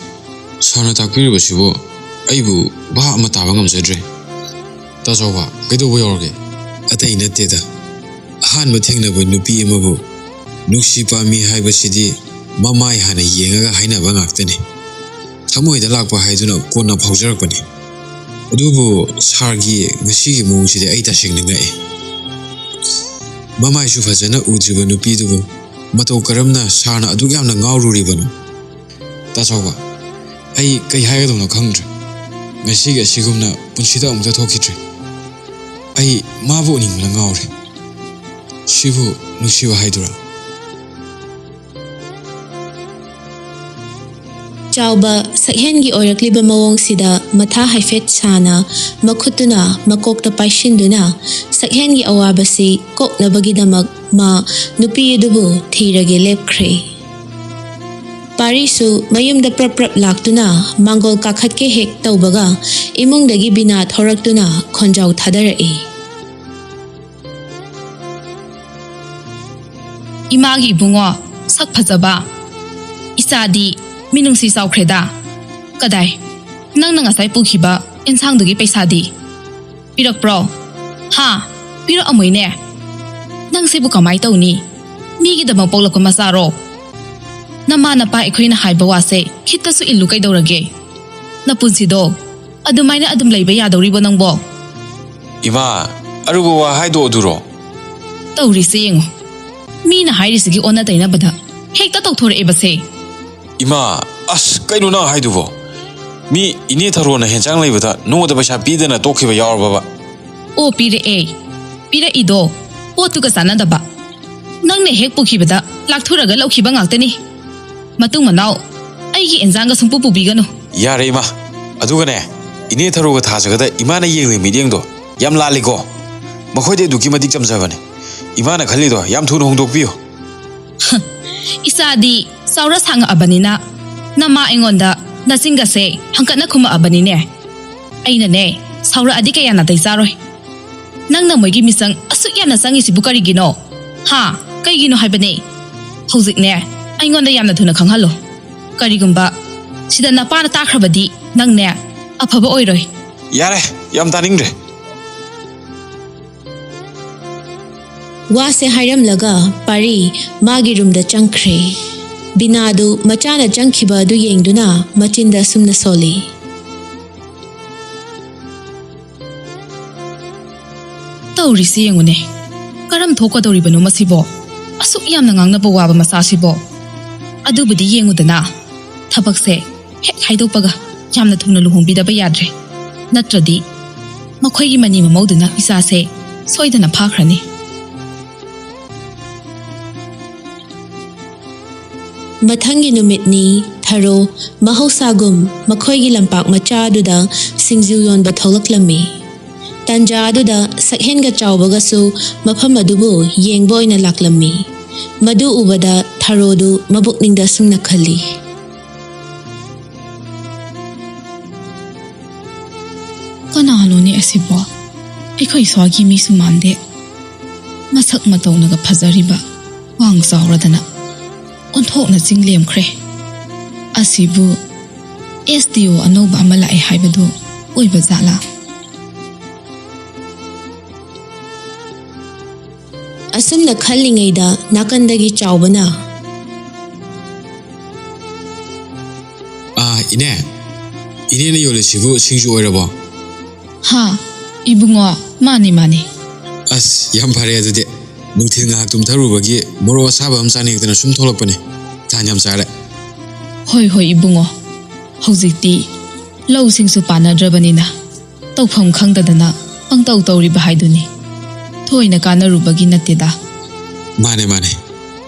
ꯁꯥꯔꯅ ꯇꯥꯛꯄꯤꯔꯤꯕꯁꯤꯕꯨ ꯑꯩꯕꯨ ꯚꯥꯞ ꯑꯃ ꯇꯥꯕ ꯉꯝꯖꯗ꯭ꯔꯦ꯫ ꯇꯥꯆꯧꯕ, ꯀꯩꯗꯧꯕ ꯌꯥꯎꯔꯒꯦ? ꯑꯇꯩ ꯅꯠꯇꯦꯗ꯫ ꯑꯍꯥꯟꯕ ꯊꯦꯡꯅꯕ ꯅꯨꯄꯤ ꯑꯃꯕꯨ ꯅꯨꯡꯁꯤ ꯄꯥꯝꯃꯤ ꯍꯥꯏꯕꯁꯤꯗꯤ ꯃꯃꯥꯏ ꯍꯥꯟꯅ ꯌꯦꯡꯉꯒ ꯍꯥꯏꯅꯕ ꯉꯥꯛꯇꯅꯤ꯫ ꯊꯃꯣꯏꯗ ꯂꯥꯛꯄ ꯍꯥꯏꯗꯨꯅ ꯀꯣꯟꯅ ꯐꯥꯎꯖꯔꯛꯄꯅꯤ꯫ ꯑꯗꯨꯕꯨ ꯁꯥꯔꯒꯤ ꯉꯁꯤꯒꯤ ꯃꯑꯣꯡꯁꯤꯗꯤ ꯑꯩ ꯇꯁꯦꯡꯅ ꯉꯛꯑꯦ꯫ ꯃꯃꯥꯏꯁꯨ ꯐꯖꯅ ꯎꯗ꯭ꯔꯤꯕ ꯅꯨꯄꯤꯗꯨꯕꯨ ꯃꯇꯧ ꯀꯔꯝꯅ ꯁꯥꯔꯅ ꯑꯗꯨꯛ ꯌꯥꯝꯅ ꯉꯥꯎꯔꯨꯔꯤꯕꯅꯣ? ꯇꯥꯆꯧꯕ, ꯑꯩ ꯀꯩ ꯍꯥꯏꯒꯗꯕꯅꯣ ꯈꯪꯗ꯭ꯔꯦ꯫ ꯉꯁꯤꯒꯤ ꯑꯁꯤꯒꯨꯝꯅ ꯄꯨꯟꯁꯤꯗ ꯑꯃꯨꯛꯇ ꯊꯣꯛꯈꯤꯗ꯭ꯔꯤ꯫ ꯑꯩ ꯃꯥꯕꯨ ꯎꯅꯤꯡꯕꯅ ꯉꯥꯎꯔꯦ꯫ ꯁꯤꯕꯨ ꯅꯨꯡꯁꯤꯕ ꯍꯥꯏꯗꯨꯔꯥ? ꯆꯥꯎꯕ ꯁꯛꯍꯦꯟꯒꯤ ꯑꯣꯏꯔꯛꯂꯤꯕ ꯃꯑꯣꯡꯁꯤꯗ ꯃꯊꯥ ꯍꯥꯏꯐꯦꯠ ꯁꯥꯅ ꯃꯈꯨꯠꯇꯨꯅ ꯃꯀꯣꯛꯇ ꯄꯥꯏꯁꯤꯟꯗꯨꯅ ꯁꯛꯍꯦꯟꯒꯤ ꯑꯋꯥꯕꯁꯤ ꯀꯣꯛꯅꯕꯒꯤꯗꯃꯛ ꯃꯥ ꯅꯨꯄꯤ ꯑꯗꯨꯕꯨ ꯊꯤꯔꯒꯦ ꯂꯦꯞꯈ꯭ꯔꯦ꯫ ꯄꯥꯔꯤꯁꯨ ꯃꯌꯨꯝꯗ ꯄ꯭ꯔꯞ ꯄ꯭ꯔꯞ ꯂꯥꯛꯇꯨꯅ ꯃꯥꯡꯒꯣꯜ ꯀꯥꯈꯠꯀꯦ ꯍꯦꯛ ꯇꯧꯕꯒ ꯏꯃꯨꯡꯗꯒꯤ ꯕꯤꯅꯥ ꯊꯣꯔꯛꯇꯨꯅ ꯈꯣꯟꯖꯥꯎ ꯊꯥꯗꯔꯛꯏ꯫ ꯏꯃꯥꯒꯤ ꯏꯕꯨꯡꯉꯣ, ꯁꯛ ꯐꯖꯕ, ꯏꯆꯥꯗꯤ ꯃꯤꯅꯨꯡꯁꯤ ꯆꯥꯎꯈ꯭ꯔꯦꯗ꯫ ꯀꯗꯥꯏ, ꯅꯪꯅ ꯉꯁꯥꯏ ꯄꯨꯈꯤꯕ ꯑꯦꯟꯁꯥꯡꯗꯨꯒꯤ ꯄꯩꯁꯥꯗꯤ ꯄꯤꯔꯛꯄ꯭ꯔꯣ? ꯍꯥ? ꯄꯤꯔꯛꯑꯝꯃꯣꯏꯅꯦ꯫ ꯅꯪꯁꯤꯕꯨ ꯀꯃꯥꯏ ꯇꯧꯅꯤ? ꯃꯤꯒꯤꯗꯃꯛ ꯄꯣꯛꯂꯛꯄ ꯃꯆꯥꯔꯣ? ꯅꯃꯥ ꯅꯄꯥ ꯑꯩꯈꯣꯏꯅ ꯍꯥꯏꯕ ꯋꯥꯁꯦ ꯈꯤꯠꯇꯁꯨ ꯏꯜꯂꯨ ꯀꯩꯗꯧꯔꯒꯦ? ꯅꯄꯨꯟꯁꯤꯗꯣ ꯑꯗꯨꯃꯥꯏꯅ ꯑꯗꯨꯝ ꯂꯩꯕ ꯌꯥꯗꯧꯔꯤꯕꯣ ꯅꯪꯕꯣ? ꯏꯃꯥ, ꯑꯔꯨꯕ ꯋꯥ ꯍꯥꯏꯗꯣ ꯑꯗꯨꯔꯣ? ꯇꯧꯔꯤꯁꯦ ꯌꯦꯡꯉꯣ꯫ ꯃꯤꯅ ꯍꯥꯏꯔꯤꯁꯤꯒꯤ ꯑꯣꯟꯅ ꯇꯩꯅꯕꯗ ꯍꯦꯛꯇ ꯇꯧꯊꯣꯔꯛꯑꯦꯕꯁꯦ꯫ ꯏꯃꯥ, ꯑꯁ, ꯀꯩꯅꯣ ꯅꯪ ꯍꯥꯏꯗꯨꯕꯣ? ꯃꯤ ꯏꯅꯦ ꯊꯔꯣꯅ ꯍꯦꯟꯖꯥꯡ ꯂꯩꯕꯗ ꯅꯉꯣꯟꯗ ꯄꯩꯁꯥ ꯄꯤꯗꯅ ꯇꯣꯛꯈꯤꯕ ꯌꯥꯎꯔꯕꯕ? ꯑꯣ, ꯄꯤꯔꯛꯑꯦ꯫ ꯄꯤꯔꯛꯏꯗꯣ ꯄꯣꯠꯇꯨꯒ ꯆꯥꯟꯅꯗꯕ꯫ ꯅꯪꯅ ꯍꯦꯛ ꯄꯨꯈꯤꯕꯗ ꯂꯥꯛꯊꯨꯔꯒ ꯂꯧꯈꯤꯕ ꯉꯥꯛꯇꯅꯤ꯫ ꯃꯇꯨꯡ ꯃꯅꯥꯎ ꯑꯩꯒꯤ ꯏꯟꯖꯥꯡꯒ ꯁꯨꯡꯄꯨ ꯄꯨꯕꯤꯒꯅꯨ꯫ ꯌꯥꯔꯦ ꯏꯃꯥ꯫ ꯑꯗꯨꯒꯅꯦ, ꯏꯅꯦ ꯊꯔꯣꯒ ꯊꯥꯖꯒꯗ ꯏꯃꯥꯅ ꯌꯦꯡꯂꯤ ꯃꯤꯠꯌꯦꯡꯗꯣ ꯌꯥꯝ ꯂꯥꯜꯂꯤꯀꯣ꯫ ꯃꯈꯣꯏꯗꯤ ꯑꯗꯨꯛꯀꯤ ꯃꯇꯤꯛ ꯆꯝꯖꯕꯅꯦ꯫ ꯏꯃꯥꯅ ꯈꯜꯂꯤꯗꯣ ꯌꯥꯝ ꯊꯨꯅ ꯍꯣꯡꯗꯣꯛꯄꯤꯌꯨ꯫ ꯏꯆꯥꯗꯤ ꯆꯥꯎꯔ ꯁꯥꯡꯉꯛꯑꯕꯅꯤꯅ ꯅꯃꯥ ꯑꯩꯉꯣꯟꯗ ꯅꯆꯤꯟꯒꯁꯦ ꯍꯪꯀꯠꯅ ꯈꯨꯝꯃꯛꯑꯕꯅꯤꯅꯦ꯫ ꯑꯩꯅꯅꯦ, ꯁꯥꯎꯔꯛꯑꯗꯤ ꯀꯌꯥ ꯅꯥꯇꯩ ꯆꯥꯔꯣꯏ꯫ ꯅꯪꯅ ꯃꯣꯏꯒꯤ ꯃꯤꯆꯪ ꯑꯁꯨꯛ ꯌꯥꯝꯅ ꯆꯪꯉꯤꯁꯤꯕꯨ ꯀꯔꯤꯒꯤꯅꯣ? ꯍꯥ? ꯀꯩꯒꯤꯅꯣ ꯍꯥꯏꯕꯅꯦ? ꯍꯧꯖꯤꯛꯅꯦ, ꯑꯩꯉꯣꯟꯗ ꯌꯥꯝꯅ ꯊꯨꯅ ꯈꯪꯍꯜꯂꯣ꯫ ꯀꯔꯤꯒꯨꯝꯕ ꯁꯤꯗ ꯅꯄꯥꯅ ꯇꯥꯈ꯭ꯔꯕꯗꯤ ꯅꯪꯅꯦ ꯑꯐꯕ ꯑꯣꯏꯔꯣꯏ꯫ ꯌꯥꯔꯦ, ꯌꯥꯝ ꯇꯥꯅꯤꯡꯗ꯭ꯔꯦ꯫ ꯋꯥꯁꯦ ꯍꯥꯏꯔꯝꯂꯒ ꯄꯥꯔꯤ ꯃꯥꯒꯤ ꯔꯨꯝꯗ ꯆꯪꯈ꯭ꯔꯦ꯫ ꯕꯤꯅꯥꯗꯨ ꯃꯆꯥꯅ ꯆꯪꯈꯤꯕ ꯑꯗꯨ ꯌꯦꯡꯗꯨꯅ ꯃꯆꯤꯟꯗ ꯑꯁꯨꯝꯅ ꯁꯣꯜꯂꯤ꯫ ꯇꯧꯔꯤꯁꯤ ꯌꯦꯡꯉꯨꯅꯦ꯫ ꯀꯔꯝ ꯊꯣꯛꯀꯗꯧꯔꯤꯕꯅꯣ ꯃꯁꯤꯕꯣ? ꯑꯁꯨꯛ ꯌꯥꯝꯅ ꯉꯥꯡꯅꯕ ꯋꯥꯕ ꯃꯆꯥꯁꯤꯕꯣ꯫ ꯑꯗꯨꯕꯨꯗꯤ ꯌꯦꯡꯉꯨꯗꯅ, ꯊꯕꯛꯁꯦ ꯍꯦꯛ ꯍꯥꯏꯗꯣꯛꯄꯒ ꯌꯥꯝꯅ ꯊꯨꯅ ꯂꯨꯍꯣꯡꯕꯤꯗꯕ ꯌꯥꯗ꯭ꯔꯦ꯫ ꯅꯠꯇ꯭ꯔꯗꯤ ꯃꯈꯣꯏꯒꯤ ꯃꯅꯤ ꯃꯃꯧꯗꯨꯅ ꯏꯆꯥꯁꯦ ꯁꯣꯏꯗꯅ ꯐꯥꯈ꯭ꯔꯅꯤ꯫ ꯃꯊꯪꯒꯤ ꯅꯨꯃꯤꯠꯅꯤ꯫ ꯊꯔꯣ ꯃꯍꯧꯁꯥꯒꯨꯝ ꯃꯈꯣꯏꯒꯤ ꯂꯝꯄꯥꯛ ꯃꯆꯥ ꯑꯗꯨꯗ ꯁꯤꯡꯖꯨ ꯌꯣꯟꯕ ꯊꯣꯛꯂꯛꯂꯝꯃꯤ꯫ ꯇꯟꯖꯥ ꯑꯗꯨꯗ ꯁꯛꯍꯦꯟꯒ ꯆꯥꯎꯕꯒꯁꯨ ꯃꯐꯝ ꯑꯗꯨꯕꯨ ꯌꯦꯡꯕ ꯑꯣꯏꯅ ꯂꯥꯛꯂꯝꯃꯤ꯫ ꯃꯗꯨ ꯎꯕꯗ ꯊꯔꯣꯗꯨ ꯃꯕꯨꯛꯅꯤꯡꯗ ꯑꯁꯨꯝꯅ ꯈꯜꯂꯤ꯫ ꯀꯅꯥꯅꯣꯅꯦ ꯑꯁꯤꯕꯣ? ꯑꯩꯈꯣꯏ ꯁ꯭ꯋꯥꯏꯒꯤ ꯃꯤꯁꯨ ꯃꯥꯟꯗꯦ꯫ ꯃꯁꯛ ꯃꯇꯧꯅꯒ ꯐꯖꯔꯤꯕ, ꯋꯥꯡ ꯆꯥꯎꯔꯗꯅ ꯑꯣꯟꯊꯣꯛꯅ ꯆꯤꯡ ꯂꯦꯝꯈ꯭ꯔꯦ꯫ ꯑꯁꯤꯕꯨ ꯑꯦꯁ ꯗꯤ ꯑꯣ ꯑꯅꯧꯕ ꯑꯃ ꯂꯥꯛꯑꯦ ꯍꯥꯏꯕꯗꯨ ꯑꯣꯏꯕ ꯖꯥꯠꯂꯥ? ꯑꯁꯨꯝꯅ ꯈꯜꯂꯤꯉꯩꯗ ꯅꯥꯀꯟꯗꯒꯤ ꯆꯥꯎꯕꯅ, ꯑꯥ, ꯏꯅꯦ, ꯏꯅꯦꯅ ꯌꯣꯜꯂꯤꯁꯤꯕꯨ ꯁꯤꯡꯖꯨ ꯑꯣꯏꯔꯕꯣ? ꯍꯥ, ꯏꯕꯨꯡꯉꯣ, ꯃꯥꯅꯤ ꯃꯥꯅꯤ꯫ ꯑꯁ, ꯌꯥꯝ ꯐꯔꯦ ꯑꯗꯨꯗꯤ꯫ ꯅꯨꯡꯊꯤꯜ ꯉꯥꯏꯍꯥꯛ ꯇꯨꯝꯊꯔꯨꯕꯒꯤ ꯃꯣꯔꯣꯛ ꯑꯁꯥꯕ ꯑꯃ ꯆꯥꯅꯤꯡꯉꯛꯇꯅ ꯁꯨꯝ ꯊꯣꯛꯂꯛꯄꯅꯦ꯫ ꯇꯥꯟ ꯌꯥꯝ ꯆꯥꯔꯦ꯫ ꯍꯣꯏ ꯍꯣꯏ ꯏꯕꯨꯡꯉꯣ, ꯍꯧꯖꯤꯛꯇꯤ ꯂꯧꯁꯤꯡꯁꯨ ꯄꯥꯟꯅꯗ꯭ꯔꯕꯅꯤꯅ ꯇꯧꯐꯝ ꯈꯪꯗꯗꯅ ꯄꯪꯇꯧ ꯇꯧꯔꯤꯕ ꯍꯥꯏꯗꯨꯅꯤ꯫ ꯊꯣꯏꯅ ꯀꯥꯟꯅꯔꯨꯕꯒꯤ ꯅꯠꯇꯦꯗ꯫ ꯃꯥꯅꯦ, ꯃꯥꯅꯦ꯫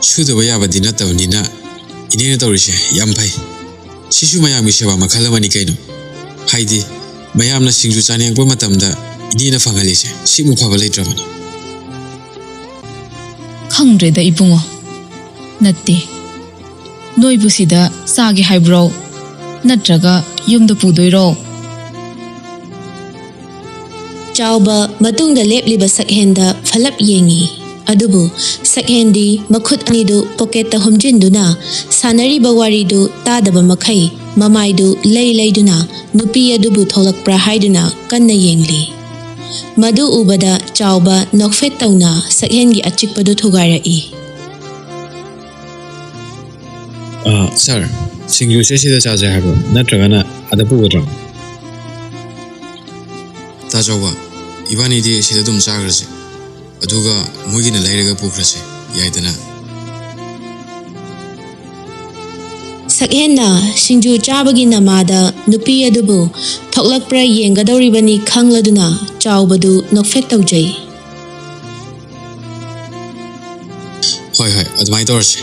ꯁꯨꯗꯕ ꯌꯥꯕꯗꯤ ꯅꯠꯇꯕꯅꯤꯅ ꯏꯅꯦꯅ ꯇꯧꯔꯤꯁꯦ ꯌꯥꯝ ꯐꯩ꯫ ꯁꯤꯁꯨ ꯃꯌꯥꯝꯒꯤ ꯁꯦꯕꯥ ꯃꯈꯜ ꯑꯃꯅꯤ ꯀꯩꯅꯣ꯫ ꯍꯥꯏꯗꯤ, ꯃꯌꯥꯝꯅ ꯁꯤꯡꯖꯨ ꯆꯥꯅꯤꯡꯉꯛꯄ ꯃꯇꯝꯗ ꯏꯅꯦꯅ ꯐꯪꯍꯜꯂꯤꯁꯦ ꯁꯤꯃꯨꯛ ꯐꯕ ꯂꯩꯇ꯭ꯔꯕꯅꯤ꯫ ꯈꯪꯗ꯭ꯔꯦꯗ ꯏꯕꯨꯡꯉꯣ꯫ ꯅꯠꯇꯦ, ꯅꯣꯏꯕꯨ ꯁꯤꯗ ꯆꯥꯒꯦ ꯍꯥꯏꯕ꯭ꯔꯣ? ꯅꯠꯇ꯭ꯔꯒ ꯌꯨꯝꯗ ꯄꯨꯗꯣꯏꯔꯣ? ꯆꯥꯎꯕ ꯃꯇꯨꯡꯗ ꯂꯦꯞꯂꯤꯕ ꯁꯛꯍꯦꯟꯗ ꯐꯂꯞ ꯌꯦꯡꯉꯤ꯫ ꯑꯗꯨꯕꯨ ꯁꯛꯍꯦꯟꯗꯤ ꯃꯈꯨꯠ ꯑꯅꯤꯗꯨ ꯄꯣꯀꯦꯠꯇ ꯍꯨꯝꯖꯤꯟꯗꯨꯅ ꯁꯥꯟꯅꯔꯤꯕ ꯋꯥꯔꯤꯗꯨ ꯇꯥꯗꯕ ꯃꯈꯩ ꯃꯃꯥꯏꯗꯨ ꯂꯩ ꯂꯩꯗꯨꯅ ꯅꯨꯄꯤ ꯑꯗꯨꯕꯨ ꯊꯣꯛꯂꯛꯄ꯭ꯔꯥ ꯍꯥꯏꯗꯨꯅ ꯀꯟꯅ ꯌꯦꯡꯂꯤ꯫ ꯃꯗꯨ ꯎꯕꯗ ꯆꯥꯎꯕ ꯅꯣꯛꯐꯦꯠ ꯇꯧꯅ ꯁꯛꯍꯦꯟꯒꯤ ꯑꯆꯤꯛꯄꯗꯨ ꯊꯨꯒꯥꯏꯔꯛꯏ꯫ ꯑ, ꯁꯥꯔ, ꯁꯤꯡꯖꯨꯁꯦ ꯁꯤꯗ ꯆꯥꯁꯦ ꯍꯥꯏꯕ꯭ꯔꯣ? ꯅꯠꯇ꯭ꯔꯒꯅ ꯑꯥꯗ ꯄꯨꯒꯗ꯭ꯔꯣ? ꯇꯥ ꯆꯥꯎꯕ, ꯏꯕꯥꯅꯤꯗꯤ ꯁꯤꯗ ꯑꯗꯨꯝ ꯆꯥꯈ꯭ꯔꯁꯦ꯫ ꯑꯗꯨꯒ ꯃꯣꯏꯒꯤꯅ ꯂꯩꯔꯒ ꯄꯨꯈ꯭ꯔꯁꯦ, ꯌꯥꯏꯗꯅ? ꯁꯛꯍꯦꯟꯅ ꯁꯤꯡꯖꯨ ꯆꯥꯕꯒꯤ ꯅꯃꯥꯗ ꯅꯨꯄꯤ ꯑꯗꯨꯕꯨ ꯊꯣꯛꯂꯛꯄ꯭ꯔꯥ ꯌꯦꯡꯒꯗꯧꯔꯤꯕꯅꯤ ꯈꯪꯂꯗꯨꯅ ꯆꯥꯎꯕꯗꯨ ꯅꯣꯛꯐꯦꯠ ꯇꯧꯖꯩ꯫ ꯍꯣꯏ, ꯍꯣꯏ, ꯑꯗꯨꯃꯥꯏꯅ ꯇꯧꯔꯁꯦ꯫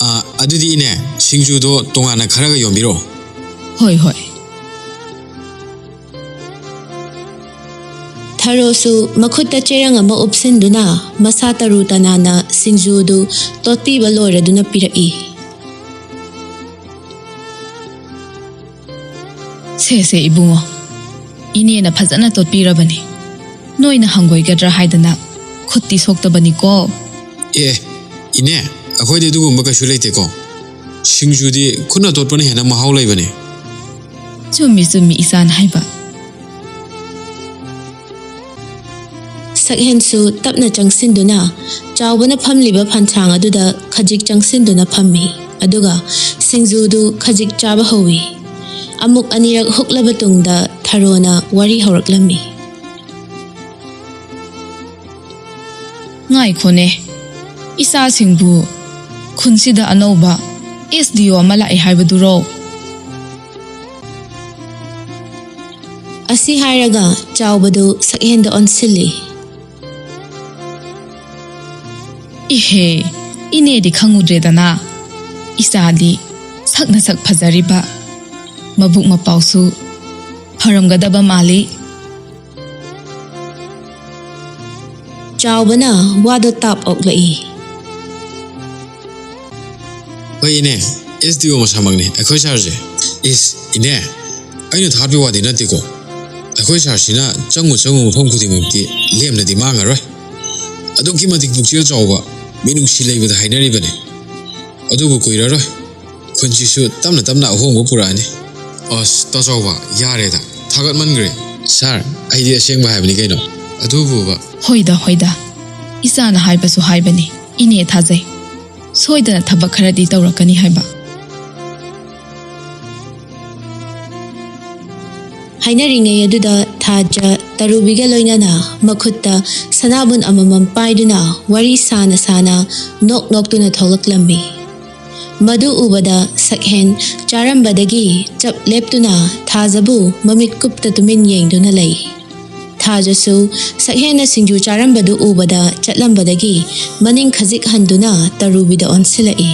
ꯑ, ꯑꯗꯨꯗꯤ ꯏꯅꯦ, ꯁꯤꯡꯖꯨꯗꯣ ꯇꯣꯉꯥꯟꯅ ꯈꯔꯒ ꯌꯣꯝꯕꯤꯔꯛꯑꯣ꯫ ꯍꯣꯏ, ꯍꯣꯏ꯫ ꯊꯔꯣꯁꯨ ꯃꯈꯨꯠꯇ ꯆꯦꯔꯪ ꯑꯃ ꯎꯞꯁꯤꯟꯗꯨꯅ ꯃꯁꯥ ꯇꯔꯨ ꯇꯅꯥꯟꯅ ꯁꯤꯡꯖꯨꯗꯨ ꯇꯣꯠꯄꯤꯕ ꯂꯣꯏꯔꯗꯨꯅ ꯄꯤꯔꯛꯏ꯫ ꯁꯦ, ꯁꯦ, ꯏꯕꯨꯡꯉꯣ, ꯏꯅꯦꯅ ꯐꯖꯅ ꯇꯣꯠꯄꯤꯔꯕꯅꯤ꯫ ꯅꯣꯏꯅ ꯍꯪꯒꯣꯏꯒꯗ꯭ꯔꯥ ꯍꯥꯏꯗꯅ ꯈꯨꯠꯇꯤ ꯁꯣꯛꯇꯕꯅꯤꯀꯣ꯫ ꯑꯦ, ꯏꯅꯦ, ꯑꯩꯈꯣꯏꯗꯤ ꯑꯗꯨꯒꯨꯝꯕ ꯀꯩꯁꯨ ꯂꯩꯇꯦꯀꯣ꯫ ꯁꯤꯡꯖꯨꯗꯤ ꯈꯨꯠꯅ ꯇꯣꯠꯄꯅ ꯍꯦꯟꯅ ꯃꯍꯥꯎ ꯂꯩꯕꯅꯦ꯫ ꯆꯨꯝꯃꯤ, ꯆꯨꯝꯃꯤ, ꯏꯆꯥꯅ ꯍꯥꯏꯕ꯫ ꯁꯛꯍꯦꯟꯁꯨ ꯇꯞꯅ ꯆꯪꯁꯤꯟꯗꯨꯅ ꯆꯥꯎꯕꯅ ꯐꯝꯂꯤꯕ ꯐꯟꯁꯥꯡ ꯑꯗꯨꯗ ꯈꯖꯤꯛ ꯆꯪꯁꯤꯟꯗꯨꯅ ꯐꯝꯃꯤ꯫ ꯑꯗꯨꯒ ꯁꯤꯡꯖꯨꯗꯨ ꯈꯖꯤꯛ ꯆꯥꯕ ꯍꯧꯏ꯫ ꯑꯃꯨꯛ ꯑꯅꯤꯔꯛ ꯍꯨꯛꯂꯕ ꯇꯨꯡꯗ ꯊꯔꯣꯅ ꯋꯥꯔꯤ ꯍꯧꯔꯛꯂꯝꯃꯤ꯫ ꯉꯥꯏꯈꯣꯅꯦ, ꯏꯆꯥꯁꯤꯡꯕꯨ ꯈꯨꯟꯁꯤꯗ ꯑꯅꯧꯕ ꯑꯦꯁ ꯗꯤ ꯑꯣ ꯑꯃ ꯂꯥꯛꯑꯦ ꯍꯥꯏꯕꯗꯨꯔꯣ? ꯑꯁꯤ ꯍꯥꯏꯔꯒ ꯆꯥꯎꯕꯗꯨ ꯁꯛꯍꯦꯟꯗ ꯑꯣꯟꯁꯤꯜꯂꯤ꯫ ꯏꯍꯦ, ꯏꯅꯦꯗꯤ ꯈꯪꯉꯨꯗ꯭ꯔꯦꯗꯅ꯫ ꯏꯆꯥꯗꯤ ꯁꯛꯅ ꯁꯛ ꯐꯖꯔꯤꯕ, ꯃꯕꯨꯛ ꯃꯄꯥꯎꯁꯨ ꯐꯔꯝꯒꯗꯕ ꯃꯥꯜꯂꯤ꯫ ꯆꯥꯎꯕꯅ ꯋꯥꯗꯣ ꯇꯥꯞ ꯑꯣꯛꯂꯛꯏ꯫ ꯍꯣꯏ ꯏꯅꯦ, ꯑꯦꯁ ꯗꯤ ꯑꯣ ꯃꯁꯥꯃꯛꯅꯤ ꯑꯩꯈꯣꯏ ꯁꯥꯔꯁꯦ꯫ ꯏꯁ ꯏꯅꯦ, ꯑꯩꯅ ꯊꯥꯕꯤ ꯋꯥꯗꯤ ꯅꯠꯇꯦꯀꯣ꯫ ꯑꯩꯈꯣꯏ ꯁꯥꯔꯁꯤꯅ ꯆꯪꯉꯨ ꯆꯪꯉꯨ ꯃꯐꯝ ꯈꯨꯗꯤꯡꯃꯛꯇꯤ ꯂꯦꯝꯅꯗꯤ ꯃꯥꯡꯉꯔꯣꯏ꯫ ꯑꯗꯨꯛꯀꯤ ꯃꯇꯤꯛ ꯄꯨꯛꯆꯦꯜ ꯆꯥꯎꯕ, ꯃꯤꯅꯨꯡꯁꯤ ꯂꯩꯕꯗ ꯍꯥꯏꯅꯔꯤꯕꯅꯤ꯫ ꯑꯗꯨꯕꯨ ꯀꯨꯏꯔꯔꯣꯏ ꯈꯨꯟꯁꯤꯁꯨ ꯇꯞꯅ ꯇꯞꯅ ꯑꯍꯣꯡꯕ ꯄꯨꯔꯛꯑꯅꯤ꯫ ꯑꯁ ꯇꯥꯆꯧꯕ, ꯌꯥꯔꯦꯗ, ꯊꯥꯒꯠꯃꯟꯈ꯭ꯔꯦ꯫ ꯁꯥꯔ, ꯑꯩꯗꯤ ꯑꯁꯦꯡꯕ ꯍꯥꯏꯕꯅꯤ ꯀꯩꯅꯣ꯫ ꯑꯗꯨꯕꯨꯕ꯫ ꯍꯣꯏꯗ ꯍꯣꯏꯗ, ꯏꯆꯥꯅ ꯍꯥꯏꯕꯁꯨ ꯍꯥꯏꯕꯅꯤ꯫ ꯏꯅꯦ ꯊꯥꯖꯩ, ꯁꯣꯏꯗꯅ ꯊꯕꯛ ꯈꯔꯗꯤ ꯇꯧꯔꯛꯀꯅꯤ ꯍꯥꯏꯕ꯫ ꯍꯥꯏꯅꯔꯤꯉꯩ ꯑꯗꯨꯗ ꯊꯥꯖ ꯇꯔꯨꯕꯤꯒ ꯂꯣꯏꯅꯅ ꯃꯈꯨꯠꯇ ꯁꯅꯥꯕꯨꯟ ꯑꯃꯃꯝ ꯄꯥꯏꯗꯨꯅ ꯋꯥꯔꯤ ꯁꯥꯅ ꯁꯥꯅ ꯅꯣꯛ ꯅꯣꯛꯇꯨꯅ ꯊꯣꯛꯂꯛꯂꯝꯃꯤ꯫ ꯃꯗꯨ ꯎꯕꯗ ꯁꯛꯍꯦꯟ ꯆꯥꯔꯝꯕꯗꯒꯤ ꯆꯞ ꯂꯦꯞꯇꯨꯅ ꯊꯥꯖꯕꯨ ꯃꯃꯤꯠ ꯀꯨꯞꯇ ꯇꯨꯃꯤꯟ ꯌꯦꯡꯗꯨꯅ ꯂꯩ꯫ ꯊꯥꯖꯁꯨ ꯁꯛꯍꯦꯟꯅ ꯁꯤꯡꯖꯨ ꯆꯥꯔꯝꯕꯗꯨ ꯎꯕꯗ ꯆꯠꯂꯝꯕꯗꯒꯤ ꯃꯅꯤꯡ ꯈꯖꯤꯛ ꯍꯟꯗꯨꯅ ꯇꯔꯨꯕꯤꯗ ꯑꯣꯟꯁꯤꯜꯂꯛꯏ꯫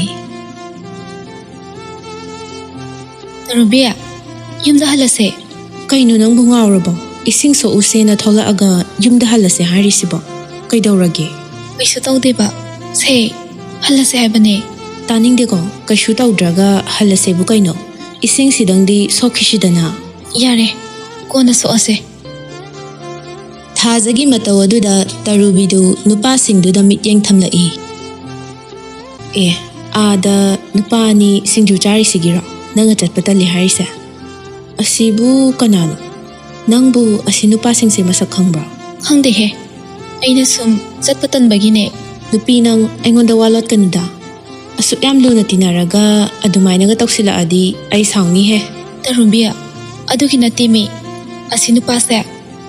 ꯇꯔꯨꯕꯤ, ꯌꯨꯝꯗ ꯍꯜꯂꯁꯦ꯫ ꯀꯩꯅꯣ ꯅꯪꯕꯨ ꯉꯥꯎꯔꯕꯣ? ꯏꯁꯤꯡ ꯁꯣꯛꯎꯁꯦꯅ ꯊꯣꯛꯂꯛꯑꯒ ꯌꯨꯝꯗ ꯍꯜꯂꯁꯦ ꯍꯥꯏꯔꯤꯁꯤꯕꯣ? ꯀꯩꯗꯧꯔꯒꯦ? ꯀꯩꯁꯨ ꯇꯧꯗꯦꯕ꯫ ꯁꯦ, ꯍꯜꯂꯁꯦ ꯍꯥꯏꯕꯅꯦ꯫ ꯇꯥꯅꯤꯡꯗꯦꯀꯣ, ꯀꯩꯁꯨ ꯇꯧꯗ꯭ꯔꯒ ꯍꯜꯂꯁꯦꯕꯨ ꯀꯩꯅꯣ? ꯏꯁꯤꯡꯁꯤꯗꯪꯗꯤ ꯁꯣꯛꯈꯤꯁꯤꯗꯅ꯫ ꯌꯥꯔꯦ, ꯀꯣꯟꯅ ꯁꯣꯛꯑꯁꯦ꯫ ꯊꯥꯖꯒꯤ ꯃꯇꯧ ꯑꯗꯨꯗ ꯇꯔꯨꯕꯤꯗꯨ ꯅꯨꯄꯥꯁꯤꯡꯗꯨꯗ ꯃꯤꯠꯌꯦꯡ ꯊꯝꯂꯛꯏ꯫ ꯑꯦ, ꯑꯥꯗ ꯅꯨꯄꯥ ꯑꯅꯤ ꯁꯤꯡꯖꯨ ꯆꯥꯔꯤꯁꯤꯒꯤꯔꯣ ꯅꯪꯅ ꯆꯠꯄ ꯇꯜꯂꯤ ꯍꯥꯏꯔꯤꯁꯦ? ꯑꯁꯤꯕꯨ ꯀꯅꯥꯅꯣ? ꯅꯪꯕꯨ ꯑꯁꯤ ꯅꯨꯄꯥꯁꯤꯡꯁꯦ ꯃꯁꯛ ꯈꯪꯕ꯭ꯔꯣ? ꯈꯪꯗꯦꯍꯦ, ꯑꯩꯅ ꯁꯨꯝ ꯆꯠꯄ ꯇꯟꯕꯒꯤꯅꯦ꯫ ꯅꯨꯄꯤ ꯅꯪ, ꯑꯩꯉꯣꯟꯗ ꯋꯥ ꯂꯣꯠꯀꯅꯨꯗ꯫ ꯑꯁꯨꯛ ꯌꯥꯝ ꯂꯨꯅ ꯇꯤꯟꯅꯔꯒ ꯑꯗꯨꯃꯥꯏꯅꯒ ꯇꯧꯁꯤꯜꯂꯛꯑꯗꯤ ꯑꯩ ꯁꯥꯎꯅꯤꯍꯦ꯫ ꯇꯔꯨꯝꯕꯤ, ꯑꯗꯨꯒꯤ ꯅꯠꯇꯦꯃꯤ꯫ ꯑꯁꯤ ꯅꯨꯄꯥꯁꯦ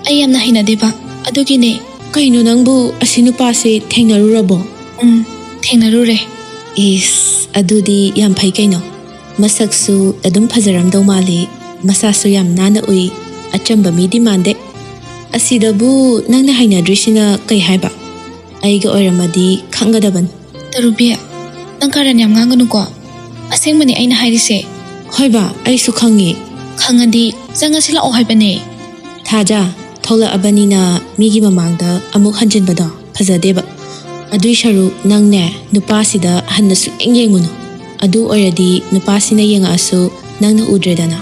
ꯑꯩ ꯌꯥꯝꯅ ꯍꯩꯅꯗꯦꯕ, ꯑꯗꯨꯒꯤꯅꯦ꯫ ꯀꯩꯅꯣ ꯅꯪꯕꯨ ꯑꯁꯤ ꯅꯨꯄꯥꯁꯦ ꯊꯦꯡꯅꯔꯨꯔꯕꯣ? ꯎꯝ, ꯊꯦꯡꯅꯔꯨꯔꯦ꯫ ꯏꯁ, ꯑꯗꯨꯗꯤ ꯌꯥꯝ ꯐꯩ ꯀꯩꯅꯣ꯫ ꯃꯁꯛꯁꯨ ꯑꯗꯨꯝ ꯐꯖꯔꯝꯗꯧ ꯃꯥꯜꯂꯤ, ꯃꯁꯥꯁꯨ ꯌꯥꯝ ꯅꯥꯟꯅ ꯎꯏ꯫ ꯑꯆꯝꯕ ꯃꯤꯗꯤ ꯃꯥꯟꯗꯦ꯫ ꯑꯁꯤꯗꯕꯨ ꯅꯪꯅ ꯍꯩꯅꯗ꯭ꯔꯤꯁꯤꯅ ꯀꯩ ꯍꯥꯏꯕ? ꯑꯩꯒ ꯑꯣꯏꯔꯝꯃꯗꯤ ꯈꯪꯒꯗꯕꯅꯤ꯫ ꯇꯔꯨꯕꯤ, ꯅꯪ ꯀꯥꯔꯟ ꯌꯥꯝ ꯉꯥꯡꯒꯅꯨꯀꯣ꯫ ꯑꯁꯦꯡꯕꯅꯤ ꯑꯩꯅ ꯍꯥꯏꯔꯤꯁꯦ꯫ ꯍꯣꯏꯕ, ꯑꯩꯁꯨ ꯈꯪꯉꯤ꯫ ꯈꯪꯉꯗꯤ ꯆꯪꯉꯁꯤ ꯂꯥꯛꯑꯣ ꯍꯥꯏꯕꯅꯦ꯫ ꯊꯥꯖ, ꯊꯣꯛꯂꯛꯑꯕꯅꯤꯅ ꯃꯤꯒꯤ ꯃꯃꯥꯡꯗ ꯑꯃꯨꯛ ꯍꯟꯖꯤꯟꯕꯗꯣ ꯐꯖꯗꯦꯕ꯫ ꯑꯗꯨꯏ ꯁꯔꯨꯛ ꯅꯪꯅꯦ, ꯅꯨꯄꯥꯁꯤꯗ ꯍꯟꯅ ꯁꯨꯛꯌꯦꯡ ꯌꯦꯡꯉꯨꯅꯨ꯫ ꯑꯗꯨ ꯑꯣꯏꯔꯗꯤ ꯅꯨꯄꯥꯁꯤꯅ ꯌꯦꯡꯉꯛꯑꯁꯨ ꯅꯪꯅ ꯎꯗ꯭ꯔꯦꯗꯅ꯫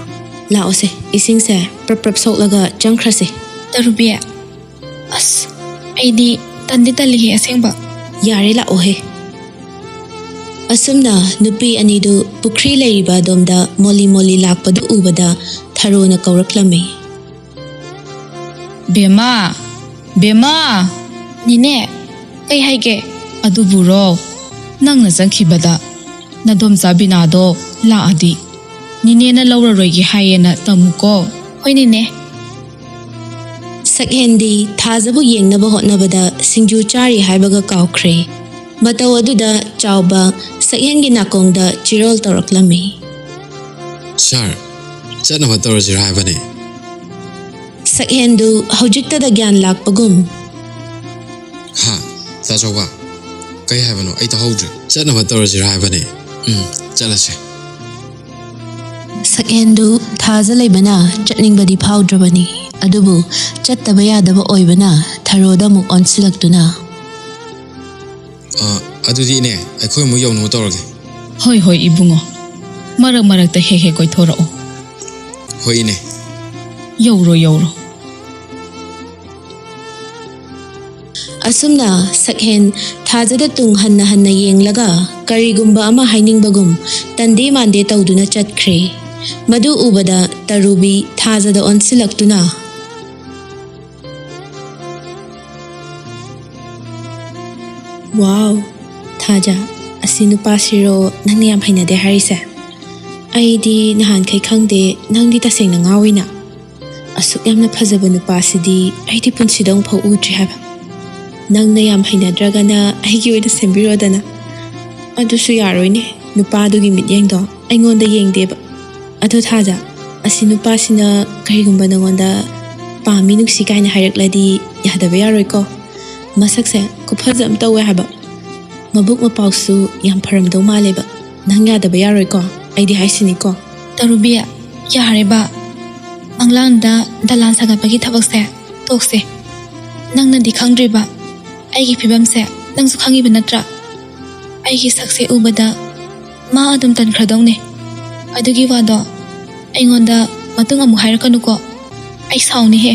ꯂꯥꯛꯑꯣꯁꯦ, ꯏꯁꯤꯡꯁꯦ ꯄ꯭ꯔꯞ ꯄ꯭ꯔꯞ ꯁꯣꯛꯂꯒ ꯆꯪꯈ꯭ꯔꯁꯦ꯫ ꯇꯔꯨꯕꯤ, ꯑꯁ, ꯑꯩꯗꯤ ꯇꯟꯗꯤ ꯇꯜꯂꯤꯍꯦ ꯑꯁꯦꯡꯕ꯫ ꯌꯥꯔꯦ, ꯂꯥꯛꯑꯣꯍꯦ꯫ ꯑꯁꯨꯝꯅ ꯅꯨꯄꯤ ꯑꯅꯤꯗꯨ ꯄꯨꯈ꯭ꯔꯤ ꯂꯩꯔꯤꯕ ꯑꯗꯣꯝꯗ ꯃꯣꯂꯤ ꯃꯣꯂꯤ ꯂꯥꯛꯄꯗꯨ ꯎꯕꯗ ꯊꯔꯣꯅ ꯀꯧꯔꯛꯂꯝꯃꯤ꯫ ꯕꯦꯝꯃ! ꯕꯦꯝꯃ! ꯅꯦꯅꯦ, ꯀꯩ ꯍꯥꯏꯒꯦ? ꯑꯗꯨꯕꯨꯔꯣ, ꯅꯪꯅ ꯆꯪꯈꯤꯕꯗ ꯅꯗꯣꯝꯆꯥ ꯕꯤꯅꯥꯗꯣ ꯂꯥꯛꯑꯗꯤ ꯅꯤꯅꯦꯅ ꯂꯧꯔꯔꯣꯏꯒꯦ ꯍꯥꯏꯌꯦꯅ ꯇꯝꯃꯨꯀꯣ꯫ ꯍꯣꯏ ꯅꯤꯅꯦ꯫ ꯁꯛꯍꯦꯟꯗꯤ ꯊꯥꯖꯕꯨ ꯌꯦꯡꯅꯕ ꯍꯣꯠꯅꯕꯗ ꯁꯤꯡꯖꯨ ꯆꯥꯔꯤ ꯍꯥꯏꯕꯒ ꯀꯥꯎꯈ꯭ꯔꯦ꯫ ꯃꯇꯧ ꯑꯗꯨꯗ ꯆꯥꯎꯕ ꯁꯛꯍꯦꯟꯒꯤ ꯅꯥꯀꯣꯡꯗ ꯆꯤꯔꯣꯜ ꯇꯧꯔꯛꯂꯝꯃꯤ꯫ ꯁꯥꯔ, ꯆꯠꯅꯕ ꯇꯧꯔꯁꯤꯔ ꯍꯥꯏꯕꯅꯦ꯫ ꯁꯛꯍꯦꯟꯗꯨ ꯍꯧꯖꯤꯛꯇꯗ ꯒ꯭ꯌꯥꯟ ꯂꯥꯛꯄꯒꯨꯝ꯫ ꯍꯥ? ꯇꯥꯆꯧꯕ, ꯀꯩ ꯍꯥꯏꯕꯅꯣ? ꯑꯩ ꯇꯥꯍꯧꯗ꯭ꯔꯦ꯫ ꯆꯠꯅꯕ ꯇꯧꯔꯁꯤꯔ ꯍꯥꯏꯕꯅꯦ꯫ ꯎꯝ, ꯆꯠꯂꯁꯦ꯫ ꯁꯛꯍꯦꯟꯗꯨ ꯊꯥꯖ ꯂꯩꯕꯅ ꯆꯠꯅꯤꯡꯕꯗꯤ ꯐꯥꯎꯗ꯭ꯔꯕꯅꯤ꯫ ꯑꯗꯨꯕꯨ ꯆꯠꯇꯕ ꯌꯥꯗꯕ ꯑꯣꯏꯕꯅ ꯊꯔꯣꯗ ꯑꯃꯨꯛ ꯑꯣꯟꯁꯤꯜꯂꯛꯇꯨꯅ꯫ ꯑ, ꯑꯗꯨꯗꯤ ꯏꯅꯦ, ꯑꯩꯈꯣꯏ ꯑꯃꯨꯛ ꯌꯧꯅꯕ ꯇꯧꯔꯒꯦ꯫ ꯍꯣꯏ, ꯍꯣꯏ, ꯏꯕꯨꯡꯉꯣ꯫ ꯃꯔꯛ ꯃꯔꯛꯇ ꯍꯦꯛ ꯍꯦꯛ ꯀꯣꯏꯊꯣꯔꯛꯑꯣ꯫ ꯍꯣꯏ, ꯏꯅꯦ꯫ ꯌꯧꯔꯣ, ꯌꯧꯔꯣ꯫ ꯑꯁꯨꯝꯅ ꯁꯛꯍꯦꯟ ꯊꯥꯖꯗ ꯇꯨꯡ ꯍꯟꯅ ꯍꯟꯅ ꯌꯦꯡꯂꯒ ꯀꯔꯤꯒꯨꯝꯕ ꯑꯃ ꯍꯥꯏꯅꯤꯡꯕꯒꯨꯝ ꯇꯟꯗꯦ ꯃꯥꯟꯗꯦ ꯇꯧꯗꯨꯅ ꯆꯠꯈ꯭ꯔꯦ꯫ ꯃꯗꯨ ꯎꯕꯗ ꯇꯔꯨꯕꯤ ꯊꯥꯖꯗ ꯑꯣꯟꯁꯤꯜꯂꯛꯇꯨꯅ, "ꯋꯥꯎ, ꯊꯥꯖ, ꯑꯁꯤ ꯅꯨꯄꯥꯁꯤꯔꯣ ꯅꯪꯅ ꯌꯥꯝ ꯍꯩꯅꯗꯦ ꯍꯥꯏꯔꯤꯁꯦ? ꯑꯩꯗꯤ ꯅꯍꯥꯟꯈꯩ ꯈꯪꯗꯦ, ꯅꯪꯗꯤ ꯇꯁꯦꯡꯅ ꯉꯥꯎꯏꯅ꯫ ꯑꯁꯨꯛ ꯌꯥꯝꯅ ꯐꯖꯕ ꯅꯨꯄꯥꯁꯤꯗꯤ ꯑꯩꯗꯤ ꯄꯨꯟꯁꯤꯗ ꯑꯃꯨꯛꯐꯥꯎ ꯎꯗ꯭ꯔꯤ ꯍꯥꯏꯕ꯫ ꯅꯪꯅ ꯌꯥꯝ ꯍꯩꯅꯗ꯭ꯔꯒꯅ ꯑꯩꯒꯤ ꯑꯣꯏꯅ ꯁꯦꯝꯕꯤꯔꯣꯗꯅ꯫" "ꯑꯗꯨꯁꯨ ꯌꯥꯔꯣꯏꯅꯦ, ꯅꯨꯄꯥꯗꯨꯒꯤ ꯃꯤꯠꯌꯦꯡꯗꯣ ꯑꯩꯉꯣꯟꯗ ꯌꯦꯡꯗꯦꯕ꯫ ꯑꯗꯣ ꯊꯥꯖ, ꯑꯁꯤ ꯅꯨꯄꯥꯁꯤꯅ ꯀꯔꯤꯒꯨꯝꯕ ꯅꯉꯣꯟꯗ ꯄꯥꯝꯃꯤ, ꯅꯨꯡꯁꯤ ꯀꯥꯏꯅ ꯍꯥꯏꯔꯛꯂꯗꯤ ꯌꯥꯗꯕ ꯌꯥꯔꯣꯏꯀꯣ꯫ ꯃꯁꯛꯁꯦ ꯈꯨꯐꯖ ꯑꯃ ꯇꯧꯋꯦ ꯍꯥꯏꯕ, ꯃꯕꯨꯛ ꯃꯄꯥꯎꯁꯨ ꯌꯥꯝ ꯐꯔꯝꯗꯧ ꯃꯥꯜꯂꯦꯕ꯫ ꯅꯪ ꯌꯥꯗꯕ ꯌꯥꯔꯣꯏꯀꯣ, ꯑꯩꯗꯤ ꯍꯥꯏꯁꯤꯅꯤꯀꯣ꯫ ꯇꯔꯨꯕꯤ, ꯌꯥꯔꯦꯕ, ꯃꯪꯂꯥꯟꯗ ꯗꯂꯥꯟ ꯁꯥꯒꯠꯄꯒꯤ ꯊꯕꯛꯁꯦ ꯇꯣꯛꯁꯦ꯫ ꯅꯪꯅꯗꯤ ꯈꯪꯗ꯭ꯔꯤꯕ ꯑꯩꯒꯤ ꯐꯤꯕꯝꯁꯦ ꯅꯪꯁꯨ ꯈꯪꯉꯤꯕ ꯅꯠꯇ꯭ꯔꯥ? ꯑꯩꯒꯤ ꯁꯛꯁꯦ ꯎꯕꯗ ꯃꯥ ꯑꯗꯨꯝ ꯇꯟꯈ꯭ꯔꯗꯧꯅꯦ꯫ ꯑꯗꯨꯒꯤ ꯋꯥꯗꯣ ꯑꯩꯉꯣꯟꯗ ꯃꯇꯨꯡ ꯑꯃꯨꯛ ꯍꯥꯏꯔꯛꯀꯅꯨꯀꯣ, ꯑꯩ ꯁꯥꯎꯅꯤꯍꯦ꯫